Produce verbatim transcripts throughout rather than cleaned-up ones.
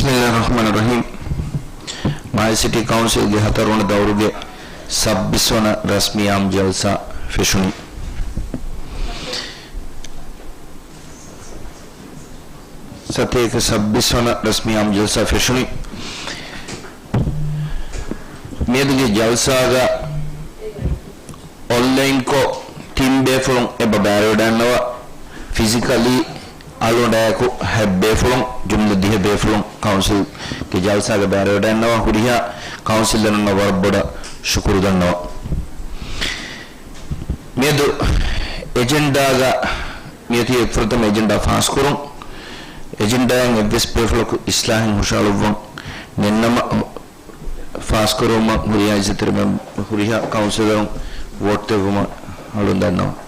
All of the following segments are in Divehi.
بسم الله الرحمن الرحيم. މާލެ ސިޓީ ކައުންސިލްގެ ހަތަރުވަނަ ދައުރުގެ ސައްބީސް ވަނަ ރަސްމީ އާއްމު ޖަލްސާ ފެށުނީ. ސަތޭކަ ސައްބީސް ވަނަ ރަސްމީ އާއްމު ޖަލްސާ ފެށުނީ. މިއަދުގެ ޖަލްސާގަ އޮންލައިންކޮށް ތިން ބޭފުޅުން އެބަ ބައިވެރިވެޑަންނަވާ، ފިޒިކަލީ އަޅުގަނޑާއެކު ހަތް ބޭފުޅުން، ޖުމްލަ ދިހަ ބޭފުޅުން ކައުންސިލްގެ ޖަލްސާގަ ބައިވެރިވެޑަންނަވާ، ހުރިހާ ކައުންސިލަރުންނަށް ވަރަށް ބޮޑަށް ޝުކުރު ދަންނަވަން. މިއަދު އެޖެންޑާގަ މިއޮތީ އެއްފުރަތަމަ އެޖެންޑާ ފާސްކުރުން. އެޖެންޑާއިން އެއްވެސް ބޭފުޅަކު އިސްލާހެއް ހުށަހަޅުއްވަން ނެތްނަމަ، ފާސްކުރުމަށް ހުރިހާ އިއްޒަތްތެރި މެމް-، ހުރިހާ ކައުންސިލަރުން ވޯޓް ދެއްވުމަށް އަޅުން ދަންނަވަން.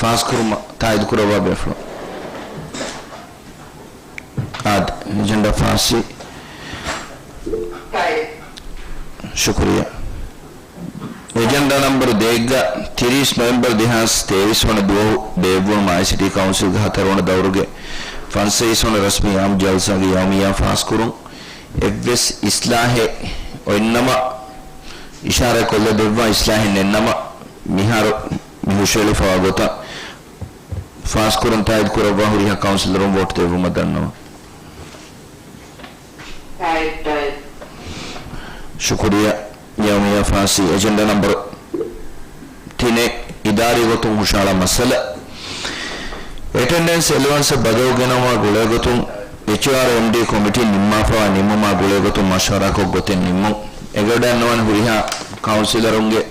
ފާސްކުރުމަށް ތާއީދު ކުރައްވާ ބޭފުޅުން. އާދެ، އެޖެންޑާ ފާސްވީ. ޝުކުރިއްޔާ. އެޖެންޑާ ނަމްބަރު ދޭއްގަ ތިރީސް ނޮވެމްބަރު ދެހާސް ތޭވީސް ވަނަ ދުވަހު ބޭއްވުނު މާލެ ސިޓީ ކައުންސިލްގެ ހަތަރުވަނަ ދައުރުގެ ފަންސަވީސް ވަނަ ރަސްމީ އާއްމު ޖަލްސާގެ ޔައުމިއްޔާ ފާސްކުރުން. އެއްވެސް އިސްލާހެއް އޮތްނަމަ، އިޝާރާތް ކޮށްލަ ދެއްވާ، އިސްލާހެއް ނެތްނަމަ، މިހާރު މި ހުށައެޅިފަވާ ގޮތަށް ފާސްކުރަން ތާއީދު ކުރައްވާ ހުރިހާ ކައުންސިލަރުން ވޯޓް ދެއްވުމަށް ދަންނަވަން. ޝުކުރިއްޔާ. ޔައުމިއްޔާ ފާސްވީ. އެޖެންޑާ ނަމްބަރު ތިނެއް، އިދާރީ ގޮތުން ހުށަހަޅާ މައްސަލަ. އެޓެންޑެންސް އެލަވަންސަށް ބަދަލު ގެނައުމާ ގުޅޭގޮތުން އެޗްއާރްއެމްޑީ ކޮމިޓީން ނިންމާފައިވާ ނިންމުމާ ގުޅޭގޮތުން މަޝްވަރާކޮށް ގޮތެއް ނިންމުން. އެގޮތަށް ނުވަން ހުރިހާ ކައުންސިލަރުންގެ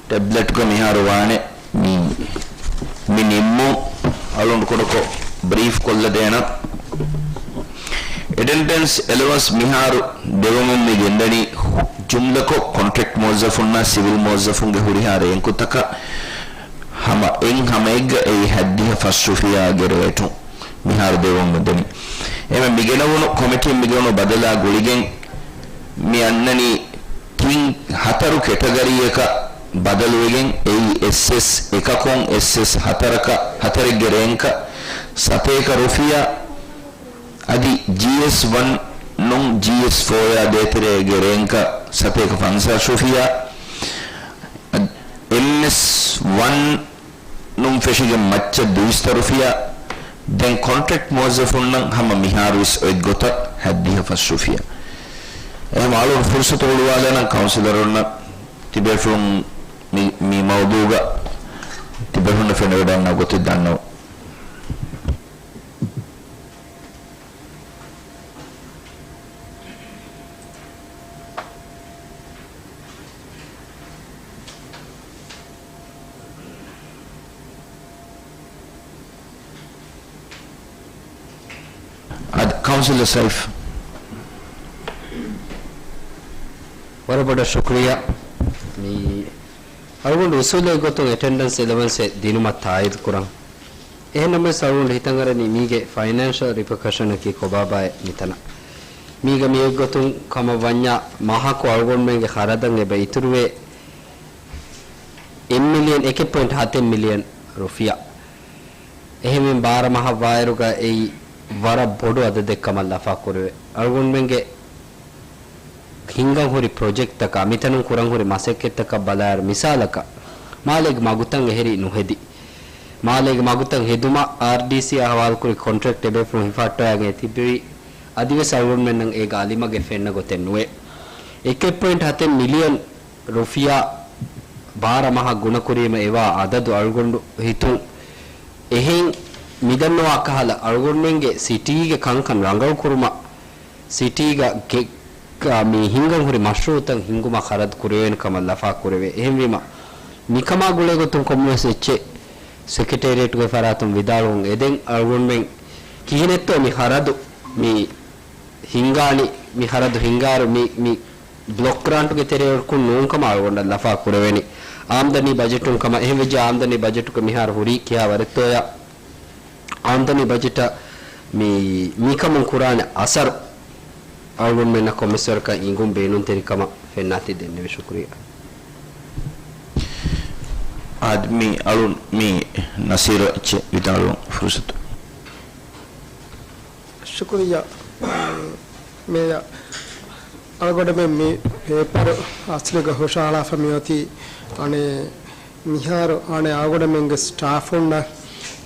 ޓެބްލެޓްގަ މިހާރު ވާނެ މި، މި ނިންމުން އަޅުން ކުޑަކޮށް ބްރީފް ކޮށްލަދޭނަން. އެޓެންޑެންސް އެލަވަންސް މިހާރު ދެވުމުން މި ގެންދަނީ ޖުމްލަކޮށް ކޮންޓްރެކްޓް މުވައްޒަފުންނާ ސިވިލް މުވައްޒަފުންގެ ހުރިހާ ރޭންކުތަކަށް ހަމަ އެއް ހަމައެއްގަ އެއީ ހަތްދިހަ ފަސް ރުފިޔާގެ ރޭޓުން މިހާރު ދެވުމުން ދެނީ. އެމެ މިގެނަވުނު ކޮމިޓީން މިގެނުނު ބަދަލާ ގުޅިގެން މި އަންނަނީ ތިން ހަތަރު ކެޓަގަރީއަކަށް ބަދަލުވެގެން އެއީ އެސްއެސް އެކަކުން އެސްއެސް ހަތަރަކަށް، ހަތަރެއްގެ ރޭންކަށް ސަތޭކަ ރުފިޔާ، އަދި ޖީއެސް ވަން ނުން ޖީއެސް ފޯ އާ ދޭތެރޭގެ ރޭންކަށް ސަތޭކަ ފަންސާސް ރުފިޔާ، އެމްއެސް ވަން ނުން ފެށިގެން މައްޗަށް ދުއިސައްތަ ރުފިޔާ، ދެން ކޮންޓްރެކްޓް މުވައްޒަފުންނަށް ހަމަ މިހާރުވެސް އޮތް ގޮތަށް ހަތްދިހަ ފަސް ރުފިޔާ. އެހެން އަޅުން ފުރުސަތު ހުޅުވާލާނަން ކައުންސިލަރުންނަށް ތިބޭފުޅުން މި، މި މައުޟޫގަ ތިބޭފުޅުންނަށް ފެނިވަޑަންނަ ގޮތެއް ދަންނަވަން. އަދި ކައުންސިލަރ ސައިފް. ވަރަށް ބޮޑަށް ޝުކުރިއްޔާ. މި އަޅުގަނޑު އުސޫލީ ގޮތުން އެޓެންޑެންސް އެލަވަންސެއް ދިނުމަށް ތާއީދު ކުރަން. އެހެންނަމަވެސް އަޅުގަނޑު ހިތަށް އަރަނީ މީގެ ފައިނޭންޝަލް ރިޕަކަޝަނަކީ ކޮބާބާއޭ މިތަނަށް. މީގަ މިއޮތްގޮތުން ކަމަށް ވަންޏާ މަހަކު އަޅުގަނޑުމެންގެ ޚަރަދަށް އެބަ އިތުރުވޭ އެއް މިލިއަން، އެކެއް ޕޮއިންޓް ހަތެއް މިލިއަން ރުފިޔާ. އެހެންވެ ބާރަ މަހަށް ވާއިރުގަ އެއީ ވަރަށް ބޮޑު އަދަދެއް ކަމަށް ލަފާ ކުރެވޭ. އަޅުގަނޑުމެންގެ ހިންގަން ހުރި ޕްރޮޖެކްޓްތަކާ، މިތަނުން ކުރަން ހުރި މަސައްކަތްތަކަށް ބަލާއިރު، މިސާލަކަށް، މާލޭގެ މަގުތައް އެހެރީ ނުހެދި. މާލޭގެ މަގުތައް ހެދުމަށް އާރްޑީސީއާ ހަވާލުކުރި ކޮންޓްރެކްޓް އެބޭފުޅުން ހިފަހައްޓަވައިގެން ތިއްބެވި. އަދިވެސް އަޅުގަނޑުމެންނަށް އޭގަ އަލިމަގެއް ފެންނަ ގޮތެއް ނުވޭ. އެކެއް ޕޮއިންޓް ހަތެއް މިލިއަން ރުފިޔާ ބާރަ މަހަށް ގުނަކުރީމަ އެވާ އަދަދު އަޅުގަނޑު ހިތުން އެހެން މިދަންނަވާ ކަހަލަ، އަޅުގަނޑުމެންގެ ސިޓީގެ ކަންކަން ރަނގަޅުކުރުމަށް، ސިޓީގަ ގެ-، މި ހިންގަން ހުރި މަޝްރޫއުތައް ހިންގުމަށް ޚަރަދު ކުރެވޭނެ ކަމަށް ލަފާ ކުރެވޭ. އެހެންވީމަ، މިކަމާ ގުޅޭގޮތުން ކޮންމެވެސް އެއްޗެއް ސެކްރެޓޭރިއޭޓްގެ ފަރާތުން ވިދާޅުވުން އެދެން އަޅުގަނޑުމެން ކިހިނެއްތޯ މި ޚަރަދު މި ހިންގާނީ، މި ޚަރަދު ހިންގާއިރު މި، މި ބްލޮކް ގްރާންޓުގެ ތެރެއަކުން ނޫން ކަމަށް އަޅުގަނޑަށް ލަފާ ކުރެވެނީ. އާމްދަނީ ބަޖެޓުން ކަމަށް. އެހެންވެއްޖެ އާމްދަނީ ބަޖެޓުގަ މިހާރު ހުރީ ކިހާ ވަރެއްތޯޔާ؟ އާމްދަނީ ބަޖެޓަށް މި، މިކަމުން ކުރާނެ އަސަރު އަޅުގަނޑުމެންނަށް ކޮންމެސްވަރަކަށް އިނގުން ބޭނުންތެރިކަމަށް ފެންނާތީ ދެންނެވި. ޝުކުރިއްޔާ. އާދެ، މި އަޅުން މި ނަސީރު އެއްޗެއް ވިދާޅުވުން ފުރުސަތު. ޝުކުރިއްޔާ، މޭޔަރ. އަޅުގަނޑުމެން މި ޕޭޕަރު އަސްލުގަ ހުށަހަޅާފަ މިއޮތީ، އަނެއް، މިހާރު އަނެއް އަޅުގަނޑުމެންގެ ސްޓާފުންނަށް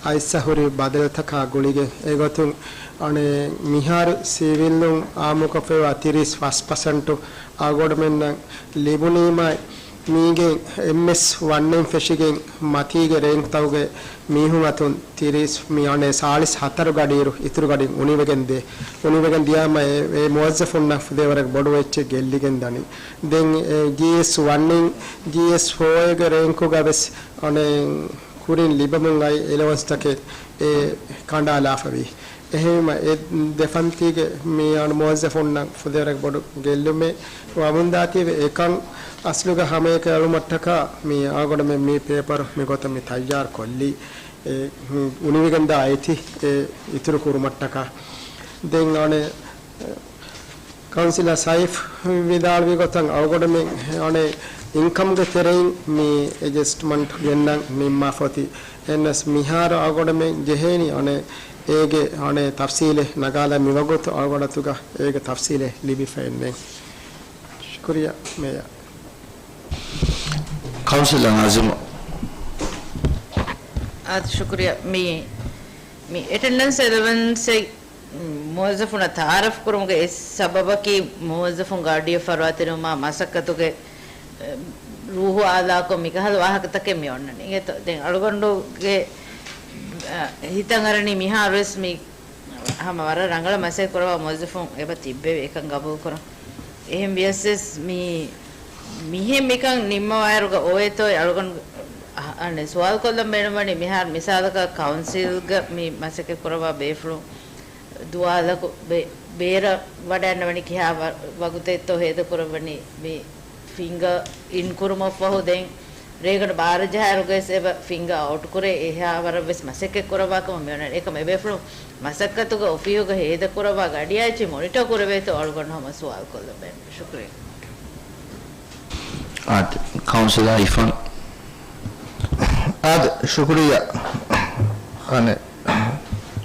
އައިސް ހުރި ބަދަލުތަކާ ގުޅިގެން. އެގޮތުން އަނެއް މިހާރު ސިވިލުން އާއްމުކޮށްފައިވާ ތިރީސް ފަސް ޕަސެންޓު އަޅުގަނޑުމެންނަށް ލިބުނީމާ، މީގެ އެމްއެސް ވަންއިން ފެށިގެން މަތީގެ ރޭންކްތަކުގެ މީހުން އަތުން ތިރީސް މި އަނެއް ސާޅީސް ހަތަރު ގަޑިއިރު އިތުރު ގަޑި އުނިވެގެން ދޭ. އުނިވެގެން ދިޔާމަ އެ، އެ މުވައްޒަފުންނަށް ފުދޭވަރަށް ބޮޑު އެއްޗެއް ގެއްލިގެން ދަނީ. ދެން އެ ޖީއެސް ވަންއިން، ޖީއެސް ފޯއެއްގެ ރޭންކުގަ ވެސް އަނެއް ކުރިން ލިބަމުން އައި އެލަވަންސްތަކެއް އެ ކަނޑާލާފަވީ. އެހެންވީމަ އެ ދެ ފަންތީގެ މި އަނެއް މުވައްޒަފުންނަށް ފުދޭވަރަށް ބޮޑު ގެއްލުމެއް ވަމުންދާތީވެ އެކަން އަސްލުގަ ހަމައެކަނި އެޅުމަށްޓަކާ މި އަޅުގަނޑުމެން މި ޕޭޕަރު މިގޮތަށް މި ތައްޔާރު ކޮށްލީ. އެ، މި އުނިވެގެންދާ އެތި އެ އިތުރު ކުރުމަށްޓަކާ. ދެން އަނެއް ކައުންސިލަރ ސައިފް ވިދާޅުވި ގޮތަށް އަޅުގަނޑުމެން އަނެއް އިންކަމްގެ ތެރެއިން މި އެޑްޖަސްޓްމަންޓް ގެންނަން ނިންމާފަ އޮތީ. އެހެނަސް މިހާރު އަޅުގަނޑުމެން ޖެހޭނީ އަނެއް އޭގެ އަނެއް ތަފްސީލެއް ނަގާލަން މިވަގުތު އަޅުގަނޑު އަތުގަ އޭގެ ތަފްސީލެއް ލިބިފައެއްނެތް. ޝުކުރިއްޔާ މޭޔަރ. ކައުންސިލަރ ނާޒިމް. އާދެ، ޝުކުރިއްޔާ. މި، މި އެޓެންޑެންސް އެލަވަންސެއް މުވައްޒަފުންނަށް ތައާރަފް ކުރުމުގެ އެއް ސަބަބަކީ މުވައްޒަފުން ގާޑިއަށް ފަރުވާތެރިވުމާ މަސައްކަތުގެ، އެ، ރޫހު އާލާކޮށް މިކަހަލަ ވާހަކަތަކެއް މި އޮންނަނީ. އެތޯ، ދެން އަޅުގަނޑުގެ، އަ، ހިތަށް އަރަނީ މިހާރުވެސް މި ހަމަ ވަރަށް ރަނގަޅަށް މަސައްކަތް ކުރައްވާ މުވައްޒަފުން އެބަ ތިއްބެވި، އެކަން ގަބޫލުކުރަން. އެހެން ވިޔަސް ވެސް މި، މިހެން މިކަން ނިންމަވާއިރުގަ އޮވޭތޯ އަޅުގަނޑު އަ-، އަނެއް ސުވާލު ކޮށްލަން ބޭނުންވަނީ، މިހާރު މިސާލަކަށް ކައުންސިލްގަ މި މަސައްކަތް ކުރައްވާ ބޭފުޅުން ދުވާލަކު ބޭ-، ބޭރަށް ވަޑައިގަންނަވަނީ ކިހާ ވަ-، ވަގުތެއްތޯ ހޭދަކުރައްވަނީ މި ފިންގަ އިން ކުރުމަށްފަހު، ދެން ރޭގަނޑު ބާރަ ޖަހާއިރުގައި އެބަ ފިންގަ އައުޓް ކުރޭ އެހާ ވަރަށް ވެސް މަސައްކަތް ކުރައްވާ ކަމަށް މި އޮންނަނީ. އެކަމަ އެބޭފުޅުން މަސައްކަތުގަ އޮފީހުގަ ހޭދަކުރައްވާ ގަޑިއާ އެއްޗެއް މޮނިޓަ ކުރެވޭތޯ އަޅުގަނޑު ހަމަ ސުވާލު ކޮށްލަން ބޭނުން. ޝުކުރިއްޔާ. އާދެ، ކައުންސިލަރ އިފާން. އާދެ، ޝުކުރިއްޔާ. އަނެއް،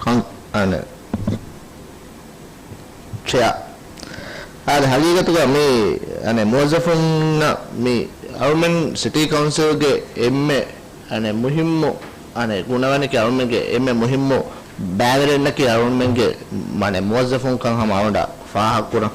ކަން-، އަނެއް. ޗެއާ. އާދެ، ހަގީގަތުގަ މި، އަނެއް، މުވައްޒަފުންނަށް މި އަޅުމެން ސިޓީ ކައުންސިލްގެ އެންމެ، އަނެއް، މުހިއްމު، އަނެއް، ގުނަވަނަކީ އަޅުމެންގެ އެންމެ މުހިއްމު ބައިވެރިންނަކީ އަޅުމެންގެ، އަނެއް، މުވައްޒަފުންކަން ހަމަ އަޅުގަނޑަށް ފާހަގަކުރަން.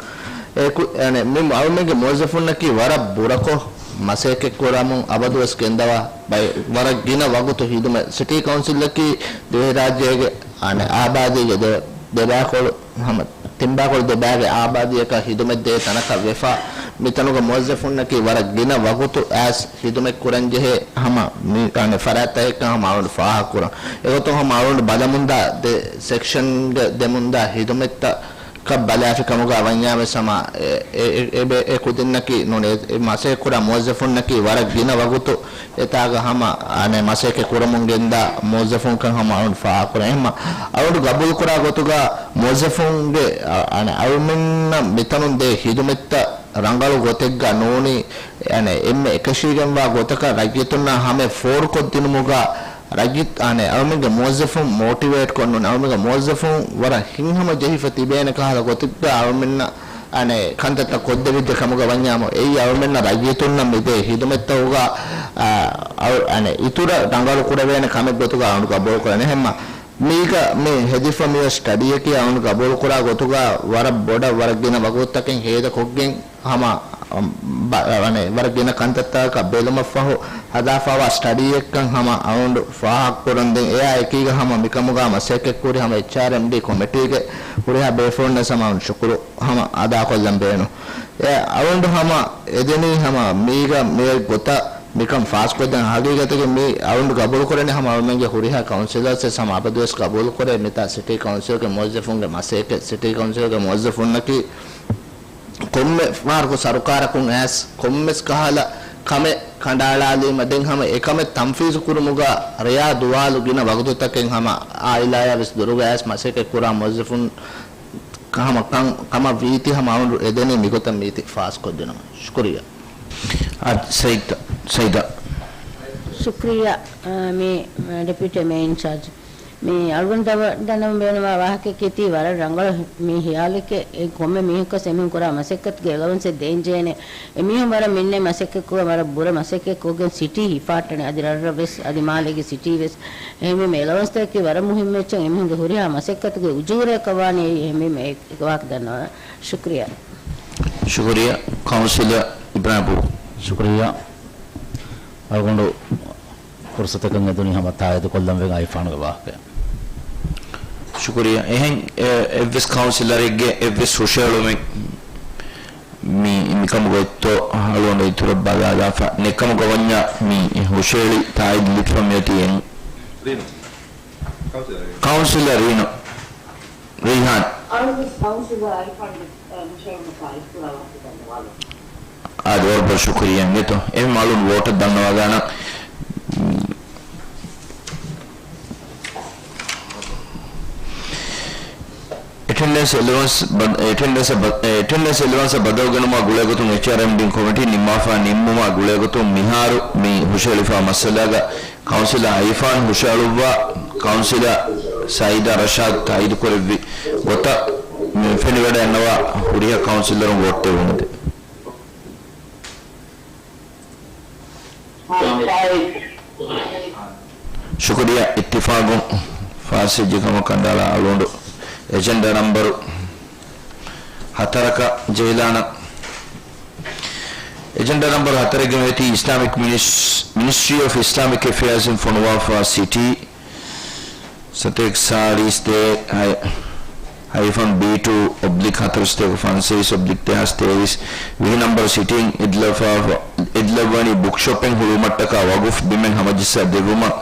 އެ ކު-، އަނެއް، މި އަޅުމެންގެ މުވައްޒަފުންނަކީ ވަރަށް ބުރަކޮށް މަސައްކަތް ކުރަމުން އަބަދުވެސް ގެންދަވާ ބައެއް ވަރަށް ގިނަ ވަގުތު ހިދުމަތް. ސިޓީ ކައުންސިލަކީ ދިވެހިރާއްޖޭގެ، އަނެއް، އާބާދީގެ ދެ-، ދެބައިކޮޅު ހަމަ ތިންބައިކޮޅު ދެބައިގެ އާބާދީއަކަށް ހިދުމަތް ދޭ ތަނަކަށް ވެފަ. މިތަނުގަ މުވައްޒަފުންނަކީ ވަރަށް ގިނަ ވަގުތު އައިސް ހިދުމަތް ކުރަންޖެހޭ ހަމަ މި، އަނެއް، ފަރާތްތަކެއްކަން ހަމަ އަޅުގަނޑު ފާހަގަކުރަން. އެގޮތުން ހަމަ އަޅުގަނޑު ބަލަމުންދާ ދެ ސެކްޝަންގެ ދެމުންދާ ހިދުމަތްތަކަށް ބަލާފި ކަމުގަ ވަންޏާ ވެސް ހަމަ އެ، އެ، އެ، އެ ކުދިންނަކީ ނޫނީ އެ މަސައްކަތް ކުރާ މުވައްޒަފުންނަކީ ވަރަށް ގިނަ ވަގުތު އެތާގަ ހަމަ، އަނެއް، މަސައްކަތް ކުރަމުން ގެންދާ މުވައްޒަފުންކަން ހަމަ އަޅުގަނޑު ފާހަގަކުރަން. އެހެންމަ އަޅުގަނޑު ގަބޫލުކުރާ ގޮތުގަ މުވައްޒަފުންގެ، އަ-، އަނެއް، އަޅުމެންނަށް މިތަނުން ދޭ ހިދުމަތްތައް ރަނގަޅު ގޮތެއްގަ ނޫނީ، އަނެއް، އެންމެ އެކަށީގެންވާ ގޮތަކަށް ރައްޔިތުންނާ ހަމަޔަށް ފޯރުކޮށްދިނުމުގަ ރައްޔިތު-، އަނެއް، އަޅުމެންގެ މުވައްޒަފުން މޯޓިވޭޓް ކޮށް ނޫން، އަޅުމެންގެ މުވައްޒަފުން ވަރަށް ހިތްހަމަ ޖެހިފަ ތިބޭނެ ކަހަލަ ގޮތެއްގަ އަޅުމެންނަށް އަނެއް، ކަންތައްތައް ކޮށްދެވިއްޖެ ކަމުގަ ވަންޏާމު، އެއީ އަޅުމެންނަށް ރައްޔިތުންނަށް މިދޭ ހިދުމަތްތަކުގަ، އަ، އަ، އަނެއް، އިތުރަށް ރަނގަޅު ކުރެވޭނެ ކަމެއް ގޮތުގަ އަޅުގަނޑު ގަބޫލުކުރަން. އެހެންމަ މީގަ މި ހެދިފަ މިވާ ސްޓަޑީއަކީ އަޅުގަނޑު ގަބޫލުކުރާ ގޮތުގަ ވަރަށް ބޮޑަށް ވަރަށް ގިނަ ވަގުތުތަކެއް ހޭދަކޮށްގެން ހަމަ، އަ، ބަ-، އަނެއް، ވަރަށް ގިނަ ކަންތައްތަކަކަށް ބެލުމަށްފަހު ހަދާފައިވާ ސްޓަޑީއެއްކަން ހަމަ އަޅުގަނޑު ފާހަގަކުރަން. ދެން އެއާ އެކީގަ ހަމަ މިކަމުގަ މަސައްކަތްކުރި ހަމަ އެޗްއާރްއެމްޑީ ކޮމިޓީގެ ހުރިހާ ބޭފުޅުންނަށް ހަމަ ޝުކުރު ހަމަ އަދާކޮށްލަން ބޭނުން. އެ އަޅުގަނޑު ހަމަ އެދެނީ ހަމަ މީގަ މިއޮތް ގޮތަށް މިކަން ފާސްކޮށްދޭން. ހަގީގަތުގަ މި އަޅުގަނޑު ގަބޫލުކުރަނީ ހަމަ އަޅުމެންގެ ހުރިހާ ކައުންސިލަރސް ވެސް ހަމަ އަބަދުވެސް ގަބޫލުކުރޭ މިތާ ސިޓީ ކައުންސިލްގެ މުވައްޒަފުންގެ މަސައްކަތް. ސިޓީ ކައުންސިލްގެ މުވައްޒަފުންނަކީ ކޮންމެ ފަހަރަކު ސަރުކާރަކުން އައިސް ކޮންމެސް ކަހަލަ ކަމެއް ކަނޑައަޅާލީމަ ދެން ހަމަ އެކަމެއް ތަންފީޒު ކުރުމުގަ ރެޔާ ދުވާލު ގިނަ ވަގުތުތަކެއް ހަމަ އާއިލާޔާ ވެސް ދުރުގަ އައިސް މަސައްކަތް ކުރާ މުވައްޒަފުން ހަމަ ކަން ކަމަށް ވީތީ ހަމަ އަޅުގަނޑު އެދެނީ މިގޮތަށް މީތި ފާސްކޮށްދިނުމަށް. ޝުކުރިއްޔާ. އާ، ސައިދް، ސައިދާ. ޝުކުރިއްޔާ، އާ، މި، އާ، ޑެޕިއުޓީ މޭޔަރ އިންޗާޖް. މި އަޅުގަނޑު ދަންނަވަން ބޭނުންވާ ވާހަކައަކީ ތީ ވަރަށް ރަނގަޅު މި ހިޔާލެކޭ. އެ ކޮންމެ މީހަކަސް އެމީހުން ކުރާ މަސައްކަތުގެ އެލަވަންސެއް ދޭންޖެހޭނެ. އެމީހުން ވަރަށް މިންނޭ މަސައްކަތްކުރާ ވަރަށް ބުރަ މަސައްކަތްކޮށްގެން ސިޓީ ހިފާއްޓަނީ. އަދި ރަށްރަށް ވެސް އަދި މާލޭގެ ސިޓީ ވެސް. އެހެންވީމަ އެލަވަންސްތަކަކީ ވަރަށް މުހިއްމު އެއްޗެއް. އެމީހުންގެ ހުރިހާ މަސައްކަތުގެ އުޖޫރައަކަށް ވާނީ އެއީ. އެހެންވީމަ އެ ވާހަކަ ދަންނަވަން. ޝުކުރިއްޔާ. ޝުކުރިއްޔާ. ކައުންސިލަރ އިބްރާހިމް ބޫ. ޝުކުރިއްޔާ. އަޅުގަނޑު ފުރުސަތަކަށް އެދުނީ ހަމަ ތާއީދު ކޮށްލަން ވެގެން އައިފާނުގެ ވާހަކަ. ޝުކުރިއްޔާ. އެހެން އެ-، އެއްވެސް ކައުންސިލަރެއްގެ އެއްވެސް ހުށައެޅުމެއް މި-، މިކަމުގަ އޮތްތޯ އަޅުގަނޑު އިތުރަށް ބަލާލާފަ ނެއްކަމުގަ ވަންޏާ މި ހުށައެޅި ތާއީދު ލިބިފަ މިއޮތީ އެން. ކައުންސިލަރ ރީނު. ރީހާން. އަޅުގަނޑު ކައުންސިލަރ އައިފާންގެ ހުށައެޅުމަށް ތާއީދު ކުރާ ވާހަކަ ދަންނަވާލަން. އާދެ، ވަރަށް ބޮޑަށް ޝުކުރިއްޔާ އިނގޭތޯ. އެހެން އަޅުން ވޯޓަށް ދަންނަވާލާނަން. އެޓެންޑެންސް އެލަވަންސް ބަ-، އެޓެންޑެންސް ބަ-، އެޓެންޑެންސް އެލަވަންސް ބަދަލު ގެނުމާ ގުޅޭގޮތުން އެޗްއާރްއެމްޑީން ކޮމިޓީން ނިންމާފަ ނިންމުމާ ގުޅޭގޮތުން މިހާރު މި ހުށައެޅިފާ މައްސަލާގަ ކައުންސިލަރ އައިފާން ހުށައަޅުއްވާ، ކައުންސިލަރ ސައީދާ ރަޝާދް ތާއީދުކުރެއްވި ގޮތަށް މި ފެނިވަޑައިގަންނަވާ ހުރިހާ ކައުންސިލަރުން ވޯޓް ދެވުން އެދެން. ޝުކުރިއްޔާ. އިއްތިފާގުން ފާސްވެއްޖެ ކަމަށް ކަނޑައަޅާ އަޅުގަނޑު އެޖެންޑާ ނަމްބަރު ހަތަރަކަށް ޖެހިލާނަން. އެޖެންޑާ ނަމްބަރު ހަތަރެއްގެ މިއޮތީ އިސްލާމިކް މިނިސް-، މިނިސްޓްރީ އޮފް އިސްލާމިކް އެފެއާޒް އިން ފޮނުވާފާ ސިޓީ ސަތޭކަ ސާޅީސް ދޭއް ހައި-، ހައިފަން ބީ ޓޫ އޮބްލިކް ހަތަރު ސަތޭކަ ފަންސަވީސް އޮބްލިކް ދެހާސް ތޭވީސް ވިހި ނަމްބަރު ސިޓީން އެދިލަފާ-، އެދިލައްވަނީ ބުކްޝޮޕެއް ހުޅުވުމަށްޓަކާ ވަގުފް ބިމެއް ހަމަޖައްސާ ދެއްވުމަށް.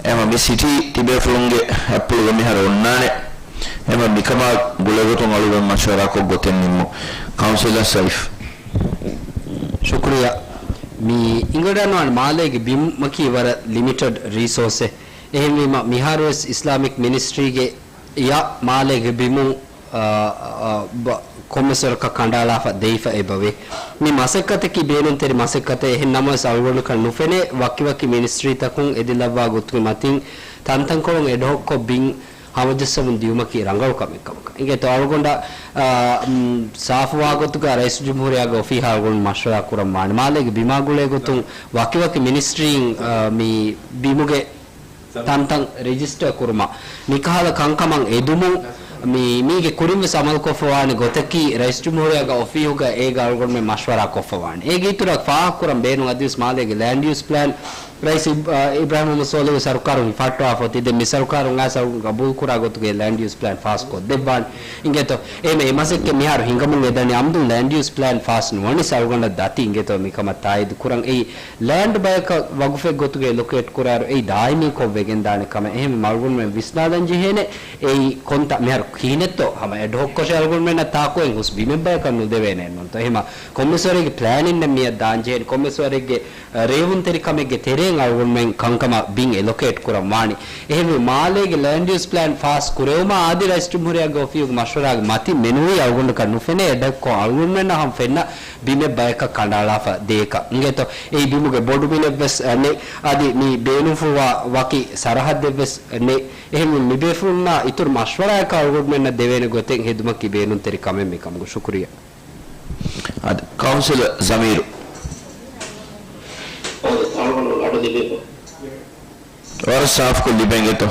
އެހެންވީމަ މި ސިޓީ ތިބޭފުޅުންގެ ހައްޕުޅުގަ މިހާރު އޮންނާނެ. އެހެންވީމަ މިކަމާ ގުޅޭގޮތުން އަޅުގަނޑު މަޝްވަރާކޮށް ގޮތެއް ނިންމު. ކައުންސިލަރ ސައިފް. ޝުކުރިއްޔާ. މި އިނގިލަންޑް ވާން މާލޭގެ ބިމަކީ ވަރަށް ލިމިޓެޑް ރީސޯސެއް. އެހެންވީމަ މިހާރުވެސް އިސްލާމިކް މިނިސްޓްރީގެ އަށް މާލޭގެ ބިމުން، އާ، އާ، ބަ-، ކޮންމެސް ވަރަކަށް ކަނޑައަޅާފަ ދެވިފަ އެބަވޭ. މި މަސައްކަތަކީ ބޭނުންތެރި މަސައްކަތެއް. އެހެން ނަމަވެސް އަޅުގަނޑަކަށް ނުފެނޭ ވަކިވަކި މިނިސްޓްރީތަކުން އެދިލައްވާ ގޮތުގެ މަތިން ތަންތަންކޮޅުން އެޑްހޮކްކޮށް ބިން ހަމަޖައްސަމުން ދިޔުމަކީ ރަނގަޅު ކަމެއް ކަމަކަށް. އިނގޭތޯ އަޅުގަނޑަށް، އާ، މް، ސާފުވާ ގޮތުގަ ރައީސުލްޖުމްހޫރިއްޔާގެ އޮފީހާ އަޅުގަނޑު މަޝްވަރާ ކުރަން ވާނެ. މާލޭގެ ބިމާ ގުޅޭ ގޮތުން ވަކިވަކި މިނިސްޓްރީން، އާ، މި ބިމުގެ ތަންތަން ރެޖިސްޓަރ ކުރުމަށް މިކަހަލަ ކަންކަމަށް އެދުމުން މި-، މީގެ ކުރިންވެސް އަމަލުކޮށްފަވާނެ ގޮތަކީ ރައީސްޖުމްހޫރިއްޔާގެ އޮފީހުގަ އޭގަ އަޅުގަނޑުމެން މަޝްވަރާ ކޮށްފަވާނެ. އޭގެ އިތުރަށް ފާހަގަކުރަން ބޭނުން އަދިވެސް މާލޭގެ ލޭންޑް ޔޫސް ޕްލޭން ރައީސް އިބް-، އާ، އިބްރާހިމް މުހައްމަދު ސޯލިހު ސަރުކާރުން ހިފައްޓަވާފަ އޮތީ. ދެން މި ސަރުކާރުން އައިސް އަޅުގަނޑު ގަބޫލުކުރާ ގޮތުގެ ލޭންޑް ޔޫސް ޕްލޭން ފާސްކޮށްދެއްވާނެ. އިނގޭތޯ އެހެންވީމަ އެ މަސައްކަތް މިހާރު ހިނގަމުން އެދަނީ އަމްދު ލޭންޑް ޔޫސް ޕްލޭން ފާސް ނުވަނީސް އަޅުގަނޑަށް ދަތި. އިނގޭތޯ މިކަމަށް ތާއީދު ކުރަން. އެއީ ލޭންޑް ބަޔަކަށް ވަގުފެއް ގޮތުގަ އެލޮކޭޓް ކުރާއިރު އެއީ ދާއިމީކޮށް ވެގެންދާނެ ކަމެއް. އެހެންވީމަ އަޅުގަނޑުމެން ވިސްނާލަން ޖެހޭނެ އެއީ ކޮންތާ މިހާރު ކިހިނެއްތޯ ހަމަ އެޑްހޮކްކޮށް އަޅުގަނޑުމެންނަށް ތާކު އެއް ހުސް ބިމެއް ބަޔަކަށް ނުދެވޭނެ ނޫންތޯ. އެހެންވީމަ ކޮންމެސް ވަރެއްގެ ޕްލޭނިންއެއް މިއަށް ދާން ޖެހޭނެ. ކޮންމެސް ވަރެއްގެ، އަ، ރޭވުންތެރިކަމެއްގެ ތެރެއިން އަޅުގަނޑުމެން ކަންކަމަށް ބިން އެލޮކޭޓް ކުރަން ވާނީ. އެހެންވީމަ މާލޭގެ ލޭންޑް ޔޫސް ޕްލޭން ފާސް ކުރެވުމާ އަދި ރައީސްޖުމްހޫރިއްޔާގެ އޮފީހުގެ މަޝްވަރާގެ މަތިން މެނުވީ އަޅުގަނޑަކަށް ނުފެނޭ އެޑްހޮކްކޮށް އަޅުގަނޑުމެންނަށް ހަމަ ފެންނަ ބިމެއް ބަޔަކަށް ކަނޑައަޅާފަ ދޭކަށް. އިނގޭތޯ އެއީ ބިމުގެ ބޮޑު ބިލެއްވެސް ނެތް. އަދި މި ބޭނުންފުޅުވާ ވަކި ސަރަހައްދެއްވެސް ނެތް. އެހެންވެ މިބޭފުޅުންނާ އިތުރު މަޝްވަރާއަކަށް އަޅުގަނޑުމެންނަށް ދެވޭނެ ގޮތެއް ހެދުމަކީ ބޭނުންތެރި ކަމެއް މިކަމުގަ. ޝުކުރިއްޔާ. އަދި ކައުންސިލަރ ޒަމީރު. އަޅުގަނޑު އަޑު ލިބޭތޯ؟ ވަރަށް ސާފުކޮށް ލިބެންގެތޯ؟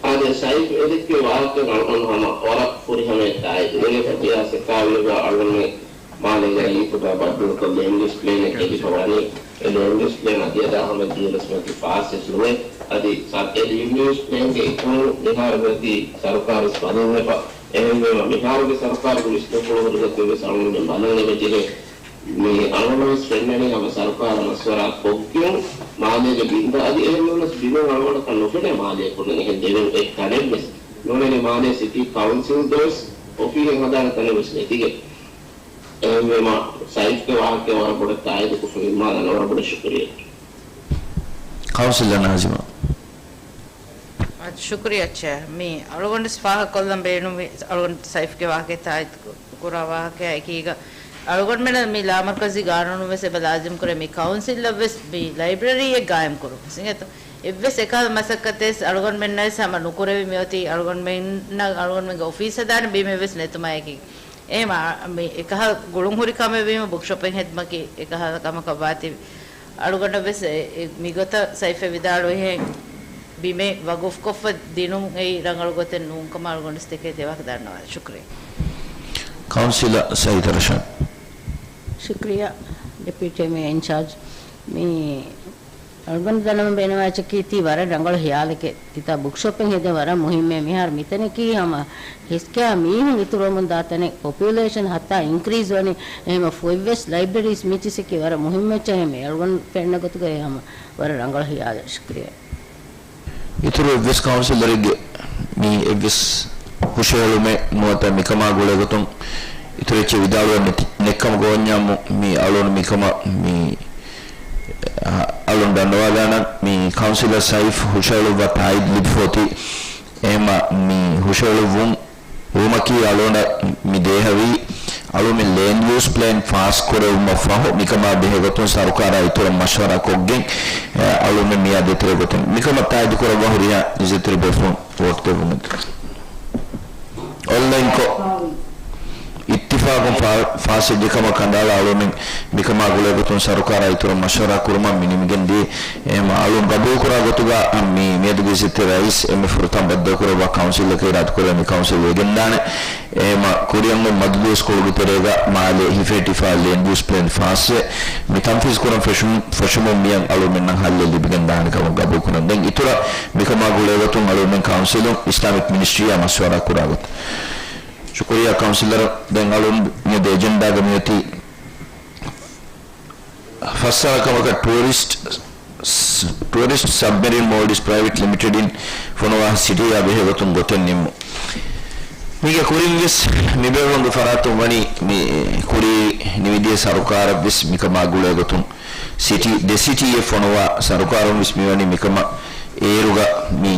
އާދެ، ސައިފް އެދެއްކި ވާހަކަ އަޅުގަނޑު ހަމަ ވަރަށް ފުރިހަމައެއް ތާއީދު. އޭގެ ފަތިހާ ސެކާވިއުގަ އަޅުގަނޑުމެން މާލޭގަ އީތުގަ ބައްދަލުކޮށް ލޭންޑް ޔޫސް ޕްލޭނެއް އެދިފަ ވަނީ. އެ ލޭންޑް ޔޫސް ޕްލޭން އަދި އަދާ ހަމަ ދިޔަ ރަސްމަތި ފާސް ވެސް ނުވޭ. އަދި ސަ-، އެ ލޭންޑް ޔޫސް ޕްލޭންގެ އިތުރުން މިހާރު މިއޮތީ ސަރުކާރު ވެސް ބަދަލުވެފަ. އެހެންވީމަ މިހާރުގެ ސަރުކާރުގެ ވިސްނުންފުޅު ހުރިގޮތުން ވެސް އަޅުގަނޑުމެން ބަލަން އެބަޖެހޭ. މި އަޅުގަނޑަށް ވެސް ފެންނަނީ ހަމަ ސަރުކާރަށް މަޝްވަރާ ކޮށްގެން މާލޭގެ ބިން ދާ އަދި އެހެންނޫނަސް ބިމެއް އަޅުގަނޑަކަށް ނުފެނޭ މާލޭ ކުރިން އެހެން ދެވެން އެއް ތަނެއް ވެސް. ނޫނީ މާލޭ ސިޓީ ކައުންސިލްގަވެސް އޮފީހެއް ހަދާނެ ތަނެއް ވެސް ނެތިގެން. އެހެންވީމަ ސައިފްގެ ވާހަކައަށް ވަރަށް ބޮޑަށް ތާއީދުކޮށްފަ ނިންމާލާނެ. ވަރަށް ބޮޑަށް ޝުކުރިއްޔާ. ކައުންސިލަރ ނާޒިމާ. އަދި ޝުކުރިއްޔާ ޗެއާ. މި އަޅުގަނޑު ވެސް ފާހަގަކޮށްލަން ބޭނުންވި އަޅުގަނޑު ސައިފްގެ ވާހަކައަށް ތާއީދު ކުރާ ވާހަކައާ އެކީގަ އަޅުގަނޑުމެންނަށް މި ލާމަރުކަޒީ ގާނޫނުން ވެސް އެބަ ލާޒިމް ކުރޭ މި ކައުންސިލަށް ވެސް މި ލައިބްރަރީއެއް ގާއިމް ކުރުން. އިނގޭތޯ؟ އެއްވެސް އެކަހަލަ މަސައްކަތެއް އަޅުގަނޑުމެންނަށް ވެސް ހަމަ ނުކުރެވި މިއޮތީ އަޅުގަނޑުމެންނަށް އަޅުގަނޑުމެންގެ އޮފީސް ހަދާނެ ބިމެއް ވެސް ނެތުމާއެކީ. އެހެން މި އެކަހަލަ ގުޅުން ހުރި ކަމެއް ވީމަ ބުކްޝޮޕެއް ހެދުމަކީ އެކަހަލަ ކަމަކަށް ވާތީ. އަޅުގަނޑަށް ވެސް އެ، އެ، މިގޮތަށް ސައިފް ވިދާޅުވިހެން ބިމެއް ވަގުފްކޮށްފަ ދިނުން އެއީ ރަނގަޅު ގޮތެއް ނޫންކަމަށް އަޅުގަނޑު ދެކޭ ދެވާކަށް ދަންނަވާ. ޝުކްރިޔާ. ކައުންސިލަރ ސައީދު ރަޝާދް. ޝުކްރިޔާ، ޑެޕިއުޓީ މޭޔަރ އިންޗާޖް. މި އަޅުގަނޑު ދަންނަވަން ބޭނުންވާ އެއްޗަކީ ތީ ވަރަށް ރަނގަޅު ހިޔާލެކޭ. ތިތާ ބުކްޝޮޕެއް ހެދެން ވަރަށް މުހިއްމޭ. މިހާރު މިތަނަކީ ހަމަ ހެސްކެއާ މީހުން އިތުރުވަމުން ދާ ތަނެއް. ޕޮޕިއުލޭޝަން ހައްތާ އިންކްރީޒް ވަނީ. އެހެމަ ފޮތްވެސް ލައިބްރަރީސް މީތިސެކި ވަރަށް މުހިއްމެއްޗެހެމެ. އަޅުގަނޑު ފެންނަ ގޮތުގައި ހަމަ ވަރަށް ރަނގަޅު ހިޔާލެއް. ޝުކްރިޔާ. އިތުރު އެއްވެސް ކައުންސިލަރެއްގެ މި އެއްވެސް ހުށަހެޅުމެއް ނުވަތަ މިކަމާ ގުޅޭގޮތުން އިތުރު އެއްޗެއް ވިދާޅުވެ ނެތި، ނެއްކަމުގަ އޮންޏާމު މި އަޅުން މިކަމަށް މި އަ، އަޅުން ދަންނަވާލާނަން. މި ކައުންސިލަރ ސައިފް ހުށަހެޅުއްވާ ތާއީދު ލިބިފަ އޮތީ. އެހެމަ މި ހުށަހެޅުއްވުން ވުމަކީ އަޅުގަނޑަށް މި ދޭހަވީ އަޅުމެން ލޭންޑް ޔޫސް ޕްލޭން ފާސް ކުރެވުމަށް ފަހު މިކަމާ ބެހޭގޮތުން ސަރުކާރާ އިތުރަށް މަޝްވަރާ ކޮށްގެން، އަޅުމެން މިއާ ދޭތެރޭ ގޮތުން މިކަމަށް ތާއީދު ކުރައްވާ ހުރިހާ އިއްޒަތްތެރި ބޭފުޅުން ވޯޓް ދެއްވުމެއް. އޮންލައިންކޮށް އިއްތިފާގުން ފާ، ފާސްވެއްޖެ ކަމަށް ކަނޑައަޅާ އަޅުމެން މިކަމާ ގުޅޭގޮތުން ސަރުކާރާ އިތުރަށް މަޝްވަރާ ކުރުމަށް މި ނިމިގެންދިޔަ. އެހެމަ އަޅުން ގަބޫލުކުރާ ގޮތުގަ މި މިއަދުގެ އިއްޒަތްތެރި ރައީސް އެންމެ ފުރަތަމަ ބައްދަލުކުރައްވާ ކައުންސިލަކަށް އިރާދަކުރެވޭ މި ކައުންސިލް ވެގެންދާނެ. އެހެމަ ކުރިއަށް އޮތް މަދު ދުވަސްކޮޅުގެ ތެރޭގަ މާލެ ހިފެހެއްޓިފާ ލޭންޑް ޔޫސް ޕްލޭން ފާސްވެ، މި ތަންފީޒު ކުރަން ފެށުން، ފެށުމުން މިއަށް އަޅުމެންނަށް ހައްލެއް ލިބިގެން ދާނެ ކަމަށް ގަބޫލުކުރަން. ދެން އިތުރަށް މިކަމާ ގުޅޭގޮތުން އަޅުމެން ކައުންސިލުން އިސްލާމިކް މިނިސްޓްރީއާ މަޝްވަރާ ކުރާގޮތަށް. ޝުކުރިއްޔާ ކައުންސިލަރ. ދެން އަޅުންގެ އެޖެންޑާގަ މިއޮތީ ފައްސަރަ ކަމަކަށް ޓޫރިސްޓް، ޓޫރިސްޓް ސަބްމެރިން މޯލްޑިވްސް ޕްރައިވެޓް ލިމިޓެޑިން ފޮނުވާ ސިޓީއާ ބެހޭގޮތުން ގޮތެއް ނިންމުން. މީގެ ކުރިން ވެސް މިބޭފުޅުންގެ ފަރާތުން ވަނީ މި ކުރީ ނިމިދިޔަ ސަރުކާރަށް ވެސް މިކަމާ ގުޅޭގޮތުން ސިޓީ، ދެ ސިޓީއެއް ފޮނުވާ ސަރުކާރުން ވެސް މިވަނީ މިކަމަށް އޭރުގަ މި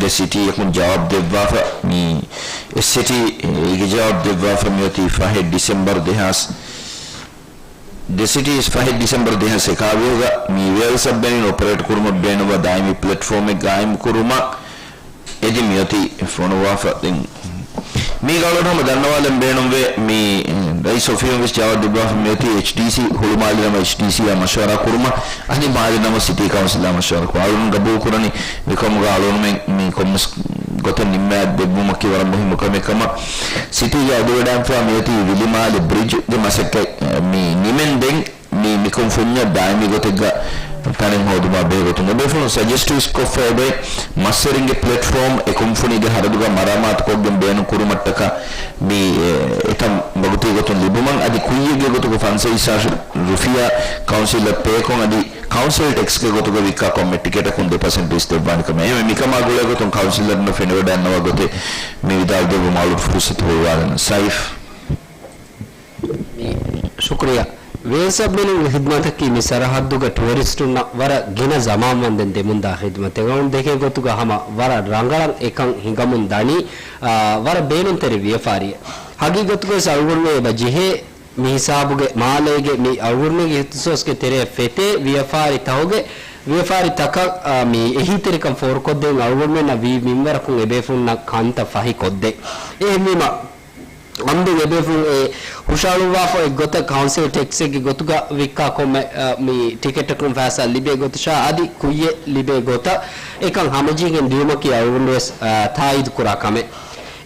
ދެ ސިޓީއަކުން ޖަވާބު ދެއްވާފަ، މި އެއް ސިޓީ އޭގެ ޖަވާބު ދެއްވާފަ މިއޮތީ ފަހެއް ޑިސެމްބަރު ދެހާސް ދެ ސިޓީސް ފަހެއް ޑިސެމްބަރު ދެހާސް އެކާވީހުގަ މި ވިއަރ ސަބްމެރިން އޮޕަރޭޓް ކުރުމަށް ބޭނުންވާ ދާއިމީ ޕްލެޓްފޯމެއް ގާއިމް ކުރުމަށް އެދި މިއޮތީ ފޮނުވާފަ. ދެން މީގަ އަޅުގަނޑު ހަމަ ދަންނަވާލަން ބޭނުންވޭ، މި ރައީސް އޮފީހުން ވެސް ޖަވާބު ދެއްވާފަ މިއޮތީ އެޗްޑީސީ ހުޅުމާލެ ނަމަ އެޗްޑީސީއާ މަޝްވަރާ ކުރުމަށް އަދި މާލެ ނަމަ ސިޓީ ކައުންސިލާ މަޝްވަރާ ކުރުމަށް. އަޅުގަނޑު ގަބޫލު ކުރަނީ މިކަމުގަ އަޅުގަނޑުމެން މި ކޮންމެސް ގޮތެއް ނިންމާ ދެއްވުމަކީ ވަރަށް މުހިއްމު ކަމެއް ކަމަށް. ސިޓީގެ އަތުވެވަޑައިގެންފާ މިއޮތީ ވިލިމާލެ ބްރިޖްގެ މަސައްކަތް މި ނިމެންދެން މި، މި ކުންފުންޏަށް ދާއިމީ ގޮތެއްގަ ތަނެއް ހޯދުމާ ބެހޭ ގޮތުން އެބޭފުޅުން ސަޖެސްޓް ވެސް ކޮށްފަ އެބައި މަސްވެރިންގެ ޕްލެޓްފޯމް އެ ކުންފުނީގެ ހަރަދުގަ މަރާމާތު ކޮށްގެން ބޭނުން ކުރުމަށްޓަކާ މި، އެ، އެތަން ވަގުތީ ގޮތުން ލިބުމަށް އަދި ކުއްޔެއްގެ ގޮތުގަ ފަންސަވީސް ހާސް ރުފިޔާ ކައުންސިލަށް ޕޭކޮށް އަދި ކައުންސިލް ޓެކްސްގެ ގޮތުގަ ވިއްކާ ކޮންމެ ޓިކެޓަކުން ދެ ޕަސެންޓް ވެސް ދެއްވާނެ ކަމެއް. އެހެންވެ މިކަމާ ގުޅޭގޮތުން ކައުންސިލަރުންނަށް ފެނިވަޑައިގަންނަވާ ގޮތެއް މި ވިދާޅު ދެއްވުމަށް އަޅުގަނޑު ފުރުސަތު ހުޅުވާލަން. ސައިފް. ޝުކުރިއްޔާ. ވިއަރ ސަބްމެރިންގެ ޚިދްމަތަކީ މި ސަރަހައްދުގަ ޓުއަރިސްޓުންނަށް ވަރަށް ގިނަ ޒަމާން ވަންދެން ދެމުންދާ ޚިދްމަތެއް. އަޅުގަނޑު ދެކޭ ގޮތުގަ ހަމަ ވަރަށް ރަނގަޅަށް އެކަން ހިނގަމުން ދަނީ، އާ، ވަރަށް ބޭނުންތެރި ވިޔަފާރިއެއް. ހަގީގަތުގަވެސް އަޅުގަނޑުމެން އެބަ ޖެހޭ މި ހިސާބުގެ މާލޭގެ މި އަޅުގަނޑުމެންގެ އިހްތިސޯސްގެ ތެރެއަށް ފެތޭ ވިޔަފާރި ތަހުގެ ވިޔަފާރި ތަކަށް، އާ، މި އެހީތެރިކަން ފޯރުކޮށްދޭން އަޅުގަނޑުމެންނަށް ވީ މިންވަރަކުން އެބޭފުޅުންނަށް ކަންތައް ފަހި ކޮށްދޭ. އެހެންވީމަ، އަންދުން އެބޭފުޅުން އެ ހުށަހަޅުއްވާފަ އޮތް ގޮތަށް ކައުންސިލް ޓެކްސެއްގެ ގޮތުގަ ވިއްކާ ކޮންމެ، އަ، މި ޓިކެޓަކުން ފައިސާ ލިބޭ ގޮތަށާ އަދި ކުއްޔެއް ލިބޭ ގޮތަށް އެކަން ހަމަޖެހިގެން ދިޔުމަކީ އަޅުގަނޑު ވެސް، އަ، ތާއީދު ކުރާ ކަމެއް.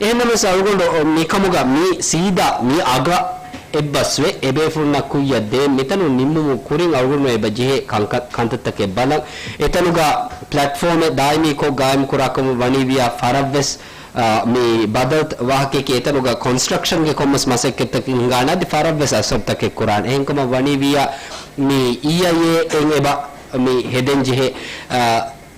އެހެންނަމަވެސް އަޅުގަނޑު މިކަމުގަ މި ސީދާ މި އަގަށް އެއްބަސްވެ، އެބޭފުޅުންނަށް ކުއްޔަށް ދޭން. މިތަނުން ނިންމުމުން ކުރިން އަޅުގަނޑު އެބަ ޖެހޭ ކަންކަ، ކަންތައްތަކެއް ބަލަން. އެތަނުގަ ޕްލެޓްފޯމެއް ދާއިމީކޮށް ގާއިމް ކުރާކަމަށް ވަނީ ވިޔާ ފަރަށްވެސް އާ، މި ބަދަލު ވާހަކައަކީ އެތަނުގަ ކޮންސްޓްރަކްޝަންގެ ކޮންމެސް މަސައްކަތްތަކެއް ހިނގާނެ އަދި ފަރަށްވެސް އަސަރުތަކެއް ކުރާނެ. އެހެންކަމަށް ވަނީ ވިޔާ މި އީއައިއޭ އެން އެބަ މި ހެދެން ޖެހޭ، އާ،